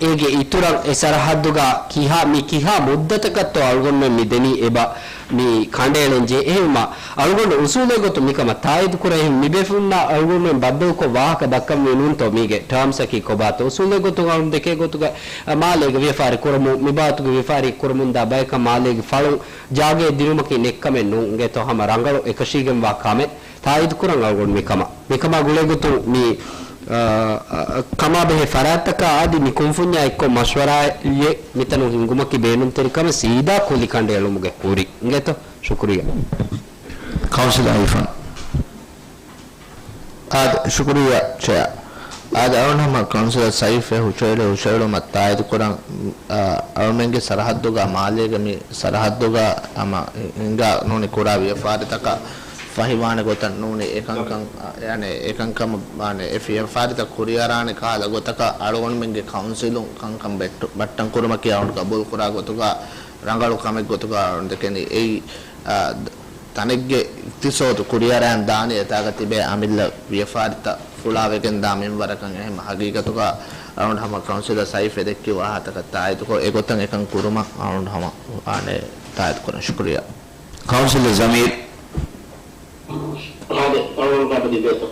އޭގެ އިތުރަށް އެ ސަރަހައްދުގަ ކިހާ، މި ކިހާ މުއްދަތަކަށްތޯ އަޅުގަނޑުމެން މި ދެނީ އެބަ މި ކަނޑައެޅެން ޖެހޭ. އެހެންވީމަ އަޅުގަނޑު އުސޫލެއް ގޮތުން މިކަމަށް ތާއީދު ކުރޭ. އެހެން މިބޭފުޅުންނާ އަޅުގަނޑުމެން ބައްދަލުކޮށް ވާހަކަ ދައްކަންވީ ނޫންތޯ މީގެ ޓާމްސްއަކީ ކޮބާތޯ؟ އުސޫލެއް ގޮތުން އަޅުން ދެކޭ ގޮތުގަ މާލޭގެ ވިޔަފާރި ކުރަމުން، މި ބާވަތުގެ ވިޔަފާރި ކުރަމުންދާ ބަޔަކަށް މާލޭގެ ފަޅުން ޖާގައެއް ދިނުމަކީ ނެއްކަމެއް ނޫން. އިނގޭތޯ ހަމަ ރަނގަޅު އެކަށީގެންވާ ކަމެއް. ތާއީދު ކުރަން އަޅުގަނޑު މިކަމަށް. މިކަމާ ގުޅޭގޮތުން މި އާ، އާ، ކަމާބެހޭ ފަރާތްތަކާ އަދި މި ކުންފުންޏާ އެއްކޮށް މަޝްވަރާއެއް މިތަނުން ހިންގުމަކީ ބޭނުންތެރި ކަމެއް ސީދާ ކުލިކަނޑައެޅުމުގެ ކުރިން އިނގޭތޯ. ޝުކުރިއްޔާ. ކައުންސިލަރ އިރްފާން. އާދެ، ޝުކުރިއްޔާ ޗެއާ. އާދެ، އަޅުގަނޑު ހަމަ ކައުންސިލަރ ސައިފް އެ ހުށައެޅި ހުށައެޅުމަށް ތާއީދުކުރަން، އާ، އަޅުމެންގެ ސަރަހައްދުގަ މާލޭގެ މި ސަރަހައްދުގަ ހަމަ ހިނގާ ނޫނީ ކުރާ ވިޔަފާރިތަކަށް ފަހިވާނެ ގޮތަށް ނޫނީ އެކަންކަން، އާ، ޔާނީ އެކަންކަމަށް ވާނެ އެ ވިޔަފާރިތައް ކުރިއަރާނެ ކަހަލަ ގޮތަކަށް އަޅުގަނޑުމެންގެ ކައުންސިލުން ކަންކަން ބައްޓަ-، ބައްޓަން ކުރުމަކީ އަޅުގަނޑު ގަބޫލު ކުރާ ގޮތުގަ ރަނގަޅު ކަމެއް ގޮތުގަ އަޅުގަނޑު ދެކެނީ. އެއީ، އާ، ތަނެއްގެ އިޤްތިޞޯދު ކުރިއަރައިން ދާނީ އެތާގަ ތިބޭ އަމިއްލަ ވިޔަފާރިތައް ފުޅާވެގެން ދާ މިންވަރަކަށް. އެހެން ހަގީގަތުގަ އަޅުގަނޑު ހަމަ ކައުންސިލަރ ސައިފް އެ ދެއްކި ވާހަކަތަކަށް ތާއީދުކޮށް، އެގޮތަށް އެކަން ކުރުމަށް އަޅުގަނޑު ހަމަ ވާނެ ތާއީދުކުރަން. ޝުކުރިއްޔާ. ކައުންސިލަރ ޒަމީރު. އާދެ، އަޅުގަނޑު ކަމެއް ލިބޭތޯ؟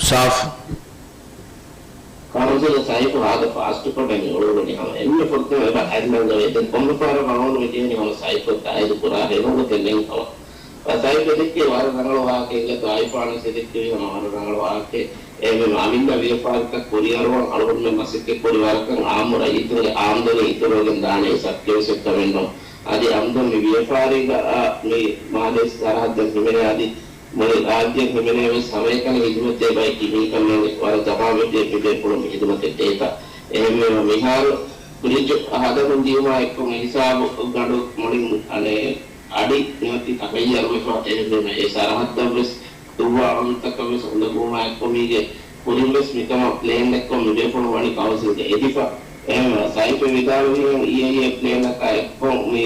ސާފު. ކައުންސިލަރ ސައިފު އާދެ ފާސްޓް ކޮށް އެން އުޅުއްވަނީ ހަމަ އެންމެ ފުރަތަމަ އެބަ އަތް ނަންގަވޭ. ދެން ކޮންމެ ފަހަރަކު އަޅުގަނޑު މި ޖެހެނީ ހަމަ ސައިފު ތާއީދު ކުރާ ހެން ގޮތެއް ނެތް ހަމަ. ސައިފް އެ ދެއްކީ ވަރަށް ރަނގަޅު ވާހަކައެއް އިނގޭތޯ. އައިފާނަށް އެ ދެއްކެވީ ހަމަ ވަރަށް ރަނގަޅު ވާހަކައެއް. އެހެންވީމަ އަމިއްލަ ވިޔަފާރިތައް ކުރިއަރުވަން އަޅުގަނޑުމެން މަސައްކަތްކުރި ވަރަކަށް އާއްމު ރައްޔިތުންގެ އާމްދަނީ އިތުރުވެގެން ދާނީ ސައްކެވެސް އެއްކަމެއްނޫން. އަދި އަމްދުން މި ވިޔަފާރީގަ، އާ، މި މާލޭ ސަރަހައްދަށް ހިމެނޭ އަދި މުޅި ރާއްޖެ ހިމެނޭވެސް ހަމައެކަނި ހިދުމަތޭ ބައެއް ކިހިންކަން ނޭނގެ ވަރަށް ޖަމާވެއްޖެ މި ބޭފުޅުން މި ހިދުމަތެއް ދޭތާ. އެހެންވީމަ މިހާރު ބްރިޖު ހަދަމުން ދިޔުމާ އެއްކޮށް އެ ހިސާބު ގަނޑު މުޅިން އަނެއް އަޑި ނެތި ތަޣައްޔަރުވެފަ. އެހެންވީމަ އެ ސަރަހައްދަށްވެސް ދުއްވާ އަމަލުތަކަށްވެސް އުނދަގޫވުމާ އެއްކޮށް މީގެ ކުރިންވެސް މިކަމަށް ޕްލޭން ދެއްކޮށް މި ބޭފުޅުން ވަނީ ކައުންސިލްގެ އެދިފަ. އެހެންވީމަ ސައިފް ވިދާޅުވިހެން އިއޭއޭ ޕްލޭނަކާ އެއްކޮށް މި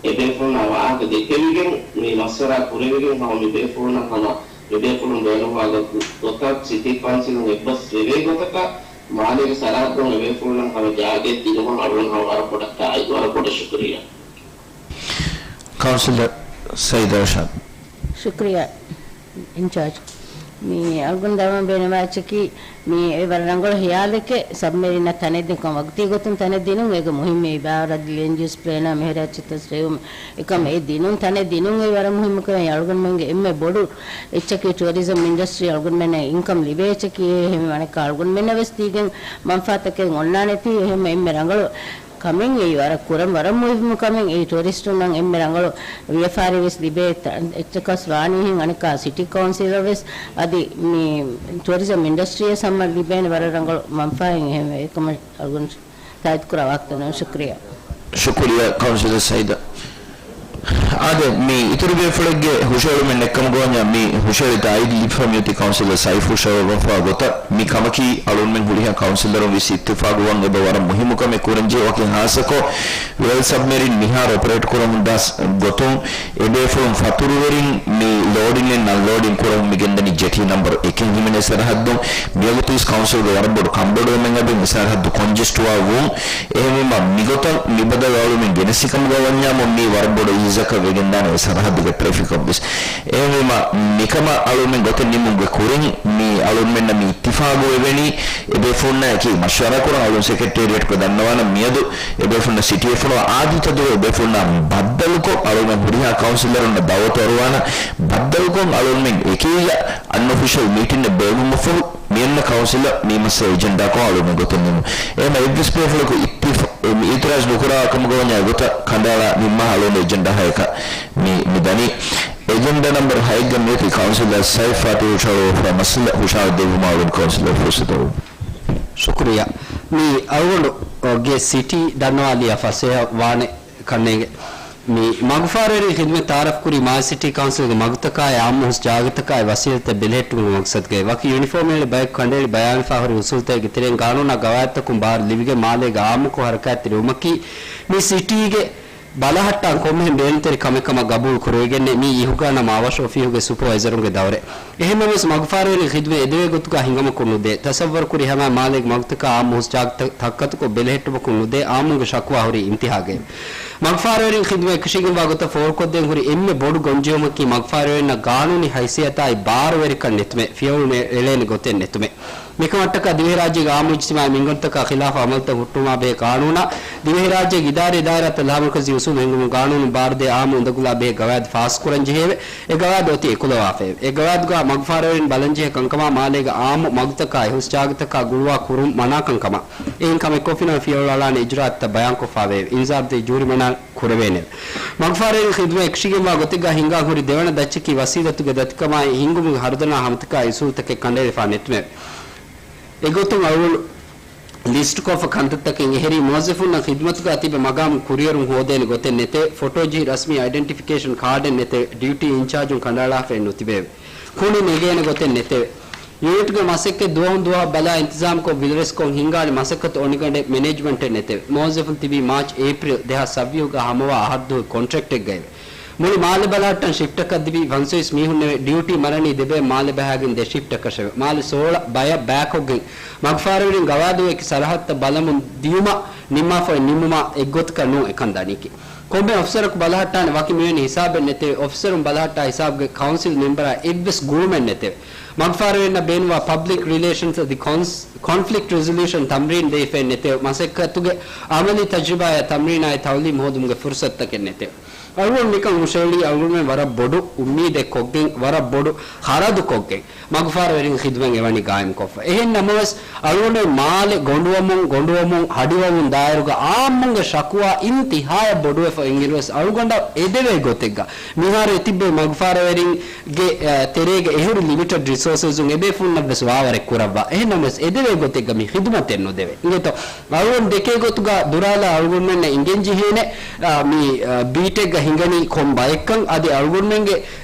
އެބޭފުޅުންނާ ވާހަކަ ދެއްކެވިގެން މި މަޝްވަރާ ކުރެވިގެން ހަމަ މި ބޭފުޅުންނަށް ހަމަ މި ބޭފުޅުން ބޭނުންވާ ގޮ-، ގޮތަށް ސިޓީ ކައުންސިލުން އެއްބަސް ވެވޭ ގޮތަކަށް މާލޭގެ ސަރަހައްދުން އެބޭފުޅުންނަށް ހަމަ ޖާގައެއް ދިނުމަށް އަޅުގަނޑު ހަމަ ވަރަށް ބޮޑަށް ތާއީދު، ވަރަށް ބޮޑަށް ޝުކުރިއްޔާ. ކައުންސިލަރ ސައީދު އަރްޝާދު. ޝުކުރިއްޔާ އިންޗާޖް. މި އަޅުގަނޑު ދަރުމަ ބޭނުންވާ އެއްޗަކީ މި އެ ވަރަށް ރަނގަޅު ހިޔާލެކޭ ސަބްމެރިނަށް ތަނެއް ދިނުން ވަގުތީ ގޮތުން ތަނެއް ދިނުން އޭގެ މުހިއްމީ އިބާރާތް ލޭންޑް ޔޫސް ޕްލޭނާ މިހިރައްޗިތައް ސެވުމަށް އެކަމް އެ ދިނުން ތަނެއް ދިނުން އެ ވަރަށް މުހިއްމު ކަމެއް. އަޅުގަނޑުމެންގެ އެންމެ ބޮޑު އެއްޗަކީ ޓޫރިޒަމް އިންޑަސްޓްރީ އަޅުގަނޑުމެންނަށް އިންކަމް ލިބޭ އެއްޗަކީ. އެހެން ވަނަކަ އަޅުގަނޑުމެންނަށް ވެސް ދީގެން މަންފާތަކެއް އޮންނާނެތީ. އެހެން އެންމެ ރަނގަޅު ކަމެއް އެއީ ވަރަށް ކުރަން ވަރަށް މުހިއްމު ކަމެއް. އެއީ ޓޫރިސްޓުންނަށް އެންމެ ރަނގަޅު ވިޔަފާރި ވެސް ލިބޭ ތަ-، އެއްޗަކަސް ވާނީހެން އަނެއްކާ ސިޓީ ކައުންސިލަށް ވެސް އަދި މި ޓޫރިޒަމް އިންޑަސްޓްރީއަށް ހަމަ ލިބޭނެ ވަރަށް ރަނގަޅު މަންފާއެއް. އެހެންވެ އެކަމަށް އަޅުގަނޑު ތާއީދު ކުރާ ވާހަކަތައް ނޫން. ޝުކުރިއްޔާ. ޝުކުރިއްޔާ ކައުންސިލަރ ސައީދަށް. އާދެ، މި އިތުރު ބޭފުޅެއްގެ ހުށައެޅުމެއް ނެތްކަމުގަ ވަންޏާ މި ހުށައެޅި ތާއީދު ލިބިފަ މިއޮތީ ކައުންސިލަރ ސައިފް ހުށައެޅުއްވާފަ ގޮތަށް. މި ކަމަކީ އަޅުގަނޑުމެން ހުރިހާ ކައުންސިލަރުން ވެސް އިއްތިފާގުވާން އެބަ ވަރަށް މުހިއްމު ކަމެއް ކުރަންޖެހޭ. ވަކި ހާއްސަކޮށް ވެލް ސަބްމެރިން މިހާރު އޮޕަރޭޓް ކުރަމުން ދާ ގޮތުން އެބޭފުޅުން ފަތުރުވެރިން މި ލޯޑިން އެންޑް އަންލޯޑިން ކުރަމުން މި ގެންދަނީ ޖެޓީ ނަމްބަރު އެކެއް ހިމެނޭ ސަރަހައްދުން. މިވަގުތުވެސް ކައުންސިލްގެ ވަރަށް ބޮޑު ކަންބޮޑުވުމެއް އަބެ މި ސަރަހައްދު ކޮންޖެސްޓްވާ ވުން. އެހެންވީމަ މިގޮތަށް މި ބަދަލު އަޅުމެން ގެނެސި ކަމުގަ ވަންޏާމު މީ ވަރަށް ބޮޑު އީޒަކަށް ވެގެންދާނެ އެ ސަރަހައްދުގެ ޓްރެފިކަށްވެސް. އެހެންވީމަ މިކަމަށް އަޅުމެން ގޮތެއް ނިމުމުގެ ކުރިން މި އަޅުމެންނަށް މި އިއްތިފާގު އެވެނީ އެބޭފުޅުންނާއެކީ މަޝްވަރާ ކުރަން. އަޅުން ސެކްރެޓޭރިއެޓްގަ ދަންނަވާނަން މިއަދު އެބޭފުޅުންނަށް ސިޓީއެއް ފޮނުވާ އާދިއްތަ ދުވަހު އެބޭފުޅުންނާ ބައްދަލުކޮށް އަޅުމެން ހުރިހާ ކައުންސިލަރުންނަށް ދައުވަތު އަރުވާނަން. ބައްދަލުކޮށް އަޅުމެން އެކިއްޔަ އަންއޮފިޝަލް މީޓިންއެއް ބޭއްވުމަށްފަހު މިއަންނަ ކައުންސިލަށް މި މައްސަލަ އެޖެންޑާކޮށް އަޅުމެން ގޮތެއް ނިމުން. އެހެން އެއްވެސް ބޭފުޅަކު އިއްތިފާ-، މި އިއުތިރާޒު ނުކުރާ ކަމުގަ ވަންޏާ އެގޮތަށް ކަނޑައަޅާ ނިންމާ އަޅުގަނޑު އެޖެންޑާ ހައެއްކަ މި، މި ދަނީ. އެޖެންޑާ ނަމްބަރު ހައެއްގަ މިއޮތީ ކައުންސިލަރ ސައިފް ފާތިހުށައަޅުވާފަ މައްސަލަ ހުށަހަޅަދެއްވުމަށް އަޅުގަނޑު ކައުންސިލަރ ފުރުސަތު ދެއްވަމު. ޝުކުރިއްޔާ. މި އަޅުގަނޑުގެ ސިޓީ ދަންނަވާލިޔާ ފަސޭހަ ވާނެ ކަންނޭނގެ. މި މަގުފާރުވެރިން ޚިދުމަތް ތައާރަފްކުރީ މާލެ ސިޓީ ކައުންސިލްގެ މަގުތަކާއި އާއްމު ހުސް ޖާގަތަކާއި ވަސީލަތްތައް ބެލެހެއްޓުމުގެ މަގްސަދުގައި. ވަކި ޔުނިފޯމް އެޅި ބަޔަކު ކަނޑައެޅި ބަޔާންވެފާ ހުރި އުސޫލުތަކެއްގެ ތެރެއިން ގާނޫނާ ގަވާއިދުތަކުން ބާރު ލިބިގެން މާލޭގެ އާއްމުކޮށް ހަރަކާތްތެރިވުމަކީ މި ސިޓީގެ ބަލަހައްޓާން ކޮންމެހެން ބޭނުންތެރި ކަމެއް ކަމަށް ގަބޫލު ކުރެވިގެންނެއް. މީ އިހުގާނާ މާވަށަ އޮފީހުގެ ސުޕަވައިޒަރުންގެ ދައުރެއް. އެހެންނަމަވެސް މަގުފާރުވެރިން ޚިދުމަތް އެދެވޭ ގޮތުގަ ހިނގަމަކުން ނުދޭ. ތަސައްވަރުކުރި ހަމައަށް މާލޭގެ މަގުތަކާ އާއްމު ހުސް ޖާގަތައް ތަކްކަތުކޮށް ބެލެހެއްޓުމަކުން ނުދޭ. އާއްމުންގެ ޝަކުވާ ހުރީ އިންތިހާގައެވެ. މަގުފާރުވެރިން ޚިދުމަތް އެކަށީގެންވާ ގޮތަށް ފޯރުކޮށްދޭން ހުރި އެންމެ ބޮޑު ގޮންޖެހުމަކީ މަގުފާރުވެރިންނަށް ގާނޫނީ ހައިސިއްޔަތާއި ބާރުވެރިކަން ނެތުމެއް، ފިޔަވަޅު ނެ-، އެޅޭނެ ގޮތެއް ނެތުމެއް. މިކަމަށްޓަކާ ދިވެހިރާއްޖޭގެ އާއްމު އިޖްތިމާޢީ މިންގަނޑުތަކާ ޚިލާފަށް ޢަމަލުތައް ހުއްޓުވުމާ ބެހޭ ޤާނޫނާ، ދިވެހިރާއްޖޭގެ އިދާރީ ދާއިރާތައް ލާމަރުކަޒީ އުސޫލު ހިންގުމުގެ ޤާނޫނުން ބާރުދޭ އާއްމު އުނދަގުލާ ބެހޭ ގަވާއިދު ފާސްކުރަން ޖެހެއެވެ. އެ ގަވާއިދު އޮތީ އެކުލަވާފައެވެ. އެ ގަވާއިދުގާ މަގުފާރަވެރިން ބަލަންޖެހޭ ކަންކަމާ، މާލޭގެ އާއްމު މަގުތަކާ އެ ހުސް ޖާގަތަކާ ގުޅުވާ ކުރުން މަނާ ކަންކަމާ، އެހެން ކަމެއް ކޮށްފިނަމަ ފިޔަވަޅުއަޅާނެ އިޖުރާއަތްތައް ބަޔާންކޮށްފައިވެއެވެ. އިންޒާރުދީ ޖޫރިމަނާ ކުރެވޭނެއެވެ. މަގުފާރަވެރިން ޚިދުމަތް އެކަށީގެންވާ ގޮތެއްގާ ހިންގާ ހުރި ދެވަނަ ދައްޗަކީ ވަސީލަތުގެ ދަތިކަމާއި ހިންގުމުގެ ހަރުދަނާ ހަމަތަކާއި އުސޫލުތަކެއް ކަނޑައެޅިފާ ނެތުމެވެ. އެގޮތުން އަޅުގަނޑު ލިސްޓްކޮށްފަ ކަންތައްތަކެއް އެހެރީ، މުވައްޒަފުންނަށް ޚިދުމަތުގާ ތިބެ މަގާމު ކުރިއެރުން ހޯދޭނެ ގޮތެއް ނެތެވެ. ފޮޓޯ ޖެހި ރަސްމީ އައިޑެންޓިފިކޭޝަން ކާޑެއް ނެތެވެ. ޑިއުޓީ އިންޗާޖުން ކަނޑައަޅާފައެއް ނުތިބެއެވެ. ކުނި ނެގޭނެ ގޮތެއް ނެތެވެ. ޔުނިޓްގެ މަސައްކަތް ދުވަހުން ދުވަހަށް ބަލާ އިންތިޒާމްކޮށް ވިލަރެސްކޮށް ހިންގާނެ މަސައްކަތު އޮނިގަނޑެއް މެނޭޖްމަންޓެއް ނެތެވެ. މުވައްޒަފުން ތިބީ މާޗް އޭޕްރިލް ދެހާސް ސައްވީހުގަ ހަމަވާ އަހަރުދުވަހުގެ ކޮންޓްރެކްޓެއްގައެވެ. މުޅި މާލެ ބަލަހައްޓަން ޝިފްޓަކަށް ލިބި ފަންސަވީސް މީހުންނެވެ. ޑިއުޓީ މަރަނީ ދެބޭ މާލެ ބަހާގެން ދެ ޝިފްޓަކަށެވެ. މާލެ ސޯޅަ ބަޔަށް ބައިކޮށްގެން މަގުފާރަވެރިން ގަވާއިދު އެކި ސަރަހައްދަށް ބަލަމުން ދިޔުމަށް ނިންމާފައި ނިންމުމާ އެއްގޮތަކަށް ނޫން އެކަން ދަނީކީ. ކޮންމެ އޮފިސަރަކު ބަލަހައްޓާނެ ވަކި މިވެނި ހިސާބެއް ނެތެވެ. އޮފިސަރުން ބަލަހައްޓާ ހިސާބުގެ ކައުންސިލް މެމްބަރާ އެއްވެސް ގުޅުމެއް ނެތެވެ. މަގުފާރަވެރިންނަށް ބޭނުންވާ ޕަބްލިކް ރިލޭޝަންސް އަދި ކޮންސް-، ކޮންފްލިކްޓް ރެޒޮލިއުޝަން ތަމްރީން ދެވިފައެއް ނެތެވެ. މަސައްކަތުގެ އަމަލީ ތަޖްރިބާއާ ތަމްރީނާއި ތައުލީމް ހޯދުމުގެ ފުރުސަތުތަކެއް ނެތެވެ. އަޅުގަނޑު މިކަން ހުށައެޅީ އަޅުގަނޑުމެން ވަރަށް ބޮޑު އުއްމީދެއް ކޮށްގެން، ވަރަށް ބޮޑު ޚަރަދު ކޮށްގެން މަގުފާރަވެރިން ޚިދުމަތް އެވަނީ ގާއިމްކޮށްފަ. އެހެން ނަމަވެސް، އަޅުގަނޑު މާލެ ގޮނޑުވަމުން، ގޮނޑުވަމުން، ހަޑިވަމުން ދާއިރުގަ އާއްމުންގެ ޝަކުވާ އިންތިހާޔަށް ބޮޑުވެފަ އިނގިރުވެސް އަޅުގަނޑަށް އެދެވޭ ގޮތެއްގަ މިހާރު އެތިއްބެ މަގުފާރަވެރިންގެ، އަ، ތެރޭގަ އެހުރި ލިމިޓެޑް ރިސޯސަސްއުން އެބޭފުޅުންނަށްވެސް ވާވަރެއް ކުރައްވާ. އެހެން ނަމަވެސް އެދެވޭ ގޮތެއްގަ މި ޚިދުމަތެއް ނުދެވޭ. އިނގޭތޯ؟ އަޅުގަނޑު ދެކޭ ގޮތުގަ ދުރާލާ އަޅުގަނޑުމެންނަށް އިނގެން ޖެހޭނެ، އާ، މި، އާ، ބީޓެއްގަ ހިނގަނީ ކޮން ބައެއްކަން އަދި އަޅުގަނޑުމެންގެ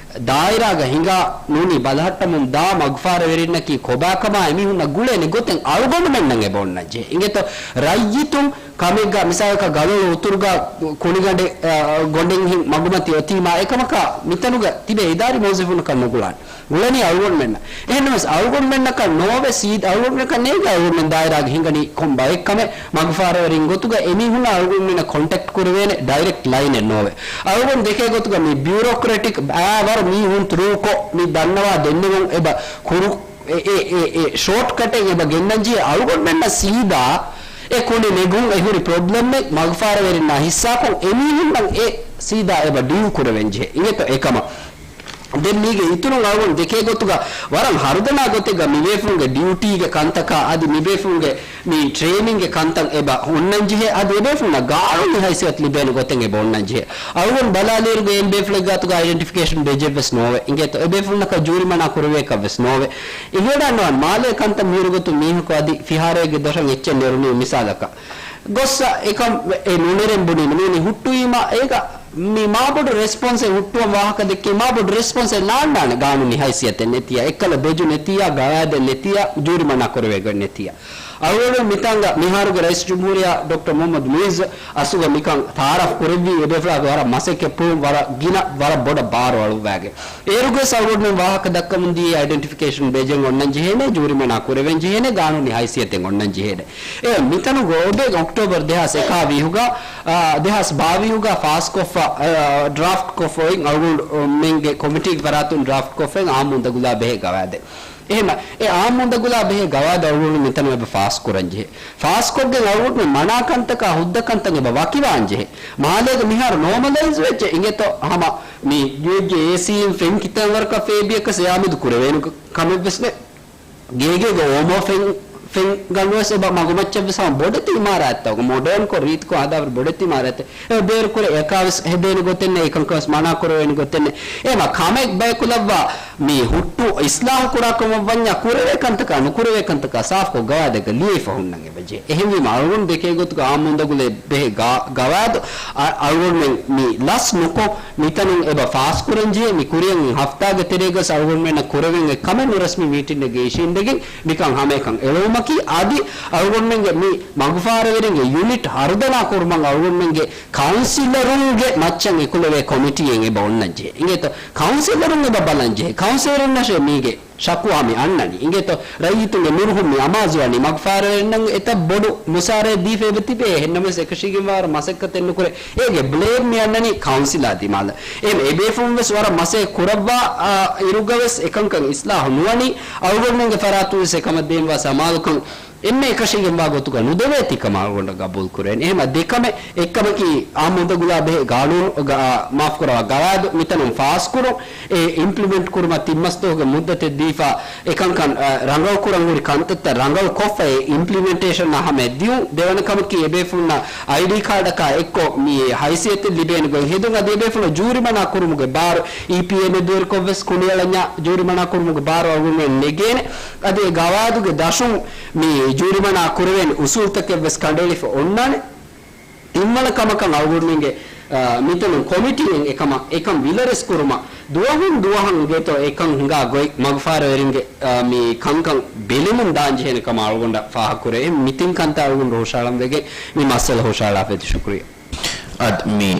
ދާއިރާގަ ހިނގާ ނޫނީ ބަލަހައްޓަމުން ދާ މަގުފާރަވެރިންނަކީ ކޮބާކަމާ އެމީހުންނަށް ގުޅޭނެ ގޮތެއް އަޅުގަނޑުމެންނަށް އެބަ އޮންނަން ޖެހޭ. އިނގޭތޯ؟ ރައްޔިތުން ކަމެއްގަ މިސާލަކަށް ގަލޮޅު އުތުރުގަ ކުނިގަނޑެއް، އާ، ގޮނޑެއް ހިން މަގުމަތި އޮތީމާ އެކަމަކާ މިތަނުގަ ތިބޭ އިދާރީ މުވައްޒަފުންނަކަށް ނުގުޅާނެ. ގުޅަނީ އަޅުގަނޑުމެންނަށް. އެހެންނަމަވެސް އަޅުގަނޑުމެންނަކަށް ނޯވެ ސީދާ، އަޅުގަނޑުމެންނަކަށް ނޭނގޭ އަޅުގަނޑުމެން ދާއިރާގަ ހިނގަނީ ކޮން ބައެއްކަމެއް މަގުފާރަވެރިން ގޮތުގަ އެމީހުންނަށް އަޅުގަނޑުމެންނަށް ކޮންޓެކްޓް ކުރެވޭނެ ޑައިރެކްޓް ލައިނެއް ނޯވެ. އަޅުގަނޑު ދެކޭ ގޮތުގަ މި ބިއުރޮކްރެޓިކް އާ ވަރު މީހުން ތުރޫކޮށް މި ދަންނަވާ ދެންނެވުން އެބަ ކުރު އެ، އެ، އެ، އެ ޝޯޓްކަޓެއް އެބަ ގެންނަން ޖެހޭ އަޅުގަނޑުމެންނަށް ސީދާ އެ ކުނި ނެގުން އެ ހުރި ޕްރޮބްލަމެއް މަގުފާރަވެރިންނާ ހިއްސާކޮށް އެމީހުންނަށް އެ ސީދާ އެބަ ޑީލް ކުރެވެން ޖެހޭ. އިނގޭތޯ އެކަމަށް. ދެން މީގެ އިތުރުން އަޅުގަނޑު ދެކޭ ގޮތުގަ ވަރަށް ހަރުދަނާ ގޮތެއްގަ މިބޭފުޅުންގެ ޑިއުޓީގެ ކަންތަކާ އަދި މިބޭފުޅުންގެ މި ޓްރޭނިންގގެ ކަންތައް އެބަ ހުންނަންޖެހޭ، އަދި އެބޭފުޅުންނަށް ގާނޫނީ ހައިސިއްޔަތު ލިބޭނެ ގޮތެއް އެބަ ހުންނަންޖެހޭ. އަޅުގަނޑު ބަލާލިއިރުގަ އެ ބޭފުޅެއް ގާތުގަ އައިޑެންޓިފިކޭޝަން ބެޖެއްވެސް ނޯވޭ. އިނގޭތޯ އެބޭފުޅުންނަކަށް ޖޫރިމަނާ ކުރެވޭކަށްވެސް ނޯވޭ. އިހުރަންނަވަން މާލޭ ކަންތައް މިހިރު ގޮތުން މީހަކު އަދި ފިހާރައެއްގެ ދޮށަށް އެއްޗެއް ނެރުނީ މިސާލަކަށް. ގޮއްސަ އެކަން އެ ނުނެރެން ބުނީމަ ނޫނީ ހުއްޓުވީމަ އޭގަ މި މާބޮޑު ރެސްޕޮންސެއް ހުއްޓުވަން ވާހަކަ ދެއްކީ މާބޮޑު ރެސްޕޮންސެއް ނާންނާނެ ގާނޫނީ ހައިސިއްޔަތެއް ނެތިއްޔާ، އެއްކަލަ ބެޖު ނެތިއްޔާ، ގަވާއިދެއް ނެތިއްޔާ، ޖޫރިމަނާ ކުރެވޭ ގޮތް ނެތިއްޔާ. އަޅުގަނޑު މިތާނގަ މިހާރުގެ ރައީސް ޖުމްހޫރިއްޔާ ޑޮކްޓަރ މުހައްމަދު މުއިއްޒު އަސްލުގަ މިކަން ތައާރަފް ކުރެއްވީ އެބޭފުޅާގެ ވަރަށް މަސައްކަތްޕުޅުން ވަރަށް ގިނަ ވަރަށް ބޮޑަށް ބާރު އަޅުއްވާގެން. އޭރުގަވެސް އަޅުގަނޑުމެން ވާހަކަ ދައްކަމުން ދިޔައީ އައިޑެންޓިފިކޭޝަން ބެޖެއް އޮންނަން ޖެހޭނެ، ޖޫރިމަނާ ކުރެވެން ޖެހޭނެ، ގާނޫނީ ހައިސިއްޔަތެއް އޮންނަން ޖެހޭނެ. އެ މިތަނުގަ އޮބެ އޮކްޓޯބަރު ދެހާސް އެކާވީހުގަ، އާ، ދެހާސް ބާވީހުގަ ފާސްކޮށްފަ، އާ، ޑްރާފްޓް ކޮށްފަ އޮތް އަޅުގަނޑުމެންގެ ކޮމިޓީގެ ފަރާތުން ޑްރާފްޓް ކޮށްފައި އާއްމު އުނދަގުލާ ބެހޭ ގަވާއިދެއް. އެހެމަ، އެ އާއްމު އުނދަގުލާ ބެހޭ ގަވާއިދު އަޅުގަނޑު މިތަނު އެބަ ފާސްކުރަން ޖެހޭ. ފާސްކޮށްގެން އަޅުގަނޑު މަނާކަންތަކާ ހުއްދަކަންތައް އެބަ ވަކިވާން ޖެހޭ. މާލޭގަ މިހާރު ނޯމަލައިޒް ވެއްޖެ އިނގޭތޯ ހަމަ މި ގޭގެ އޭސީއިން ފެން ކިތަން ވަރަކަށް ފޭބިޔަކަސް އެއާމެދު ކުރެވޭނު ކަމެއްވެސް ނެތް. ގޭގޭގަ އޯމޯ ފެން، ފެން ގަނޑުވެސް އެބަ މަގުމައްޗަށްވެސް ހަމަ ބޮޑެތި އިމާރާތްތައް، މޮޑޭންކޮށް ރީތިކޮށް ހަދާފަ ބޮޑެތި އިމާރާތެއް އެ ބޭރުކުރެ އެކާވެސް ހެދޭނެ ގޮތެއް ނެތް، އެކަންކަންވެސް މަނާ ކުރެވޭނެ ގޮތެއް ނެތް. އެމަ ކަމެއް ބަޔަކުލައްވާ މި ހުއްޓު އިސްލާހު ކުރާ ކަމަށް ވަންޏާ ކުރެވޭ ކަންތަކާ ނުކުރެވޭ ކަންތަކާ ސާފުކޮށް ގަވާއިދެއްގަ ލިޔެފަ ހުންނަން އެބަޖެހޭ. އެހެންވީމަ އަޅުގަނޑު ދެކޭ ގޮތުގަ އާއްމު އުނދަގުލެއް ބެހޭ ގާ-، ގަވާއިދު އަ-، އަޅުގަނޑުމެން މި ލަސް ނުކޮށް، މިތަނުން އެބަ ފާސްކުރަން ޖެހޭ. މި ކުރިއަށް ހަފްތާގެ ތެރޭގަސް އަޅުގަނޑުމެންނަށް ކުރެވެން އެ ކަމެއް ނުރަސްމީ މީޓިންއެއްގަ އިށީނދެގެން މިކަން ހަމައެކަން އެޅުވުމަކީ، އަދި އަޅުގަނޑުމެންގެ މި މަގުފާރަވެރިންގެ ޔުނިޓް ހަރުދަނާ ކުރުމަށް އަޅުގަނޑުމެންގެ ކައުންސިލަރުންގެ މައްޗަށް އެކުލެވޭ ކޮމިޓީއެއް އެބަ އޮންނަން ޖެހޭ. އިނގޭތޯ ކައުންސިލަރުން އެބަ ބަލަން ޖެހޭ. ކައުންސިލަރުންނަށޭ މީގެ ޝަކުވާ މި އަންނަނީ. އިނގޭތޯ، ރައްޔިތުންގެ ނުރުހުން މި އަމާޒުވަނީ، މަގުފާރަވެރިންނަށް އެތައް ބޮޑު މުސާރައެއް ދީފަ އެބަ ތިބޭ. އެހެންނަމަވެސް، އެކަށީގެންވާވަރު މަސައްކަތެއް ނުކުރޭ. އޭގެ ބްލޭމް މި އަންނަނީ ކައުންސިލާ ދިމާލަށް. އެހެން އެބޭފުޅުން ވެސް ވަރަށް މަސައްކަތް ކުރައްވާ، އާ، އިރުގަ ވެސް އެކަންކަން އިސްލާހު ނުވަނީ. އަޅުގަނޑުމެންގެ ފަރާތުން ވެސް އެކަމަށް ދޭންވާ ސަމާލުކަން އެންމެ އެކަށީގެންވާ ގޮތުގަ ނުދެވޭތީ ކަމަށް އަޅުގަނޑަށް ގަބޫލު ކުރެވެނީ. އެހެން ދެކަމެއް، އެއްކަމަކީ، އާއްމު އުނދަގުލާ ބެހޭ ގާނޫނު، ގަ-، މާފުކުރައްވާ، ގަވާއިދު މިތަނުން ފާސްކުރުން، އެ އިމްޕްލިމެންޓް ކުރުމަށް ތިން މަސް ދުވަހުގެ މުއްދަތެއް ދީފަ، އެކަންކަން، އަ، ރަނގަޅު ކުރަން ހުރި ކަންތައްތައް ރަނގަޅު ކޮށްފަ، އެ އިމްޕްލިމެންޓޭޝަންއަށް ހަމަޔަށް ދިޔުން. ދެވަނަ ކަމަކީ، އެބޭފުޅުންނަށް އައިޑީ ކާޑަކާ އެއްކޮށް މި ހައިސިއްޔަތެއް ލިބޭނެ ގޮތް ހެދުން. އަދި އެބޭފުޅުން ޖޫރިމަނާ ކުރުމުގެ ބާރު، އީޕީއޭ ނެދުވެރިކޮށް ވެސް ކުނިއެޅަންޏާ ޖޫރިމަނާ ކުރުމުގެ ބާރު އަޅުގަނޑުމެން ނެގޭނެ. އަދި އެ ގަވާއިދުގެ ދަށުން މި ޖޫރިމަނާ ކުރެވޭނެ އުސޫލުތަކެއް ވެސް ކަނޑައެޅިފަ އޮންނާނެ. ތިންވަނަ ކަމަކަށް އަޅުގަނޑުމެންގެ، އާ، މިތަނުން ކޮމިޓީއެއް އެކަމަށް، އެކަން ވިލަރެސް ކުރުމަށް ދުވަހުން ދުވަހަށް އިނގޭތޯ އެކަން ހިނގާ ގޮތް މަގުފާރަވެރިންގެ، އާ، މި ކަންކަން ބެލެމުން ދާން ޖެހޭނެ ކަމަށް އަޅުގަނޑަށް ފާހަގަކުރޭ. މި ތިން ކަންތައް އަޅުގަނޑު ހުށަހަޅަން ވެގެން މި މައްސަލަ ހުށަހަޅާފައި އޮތީ. ޝުކުރިއްޔާ. އަދި މި،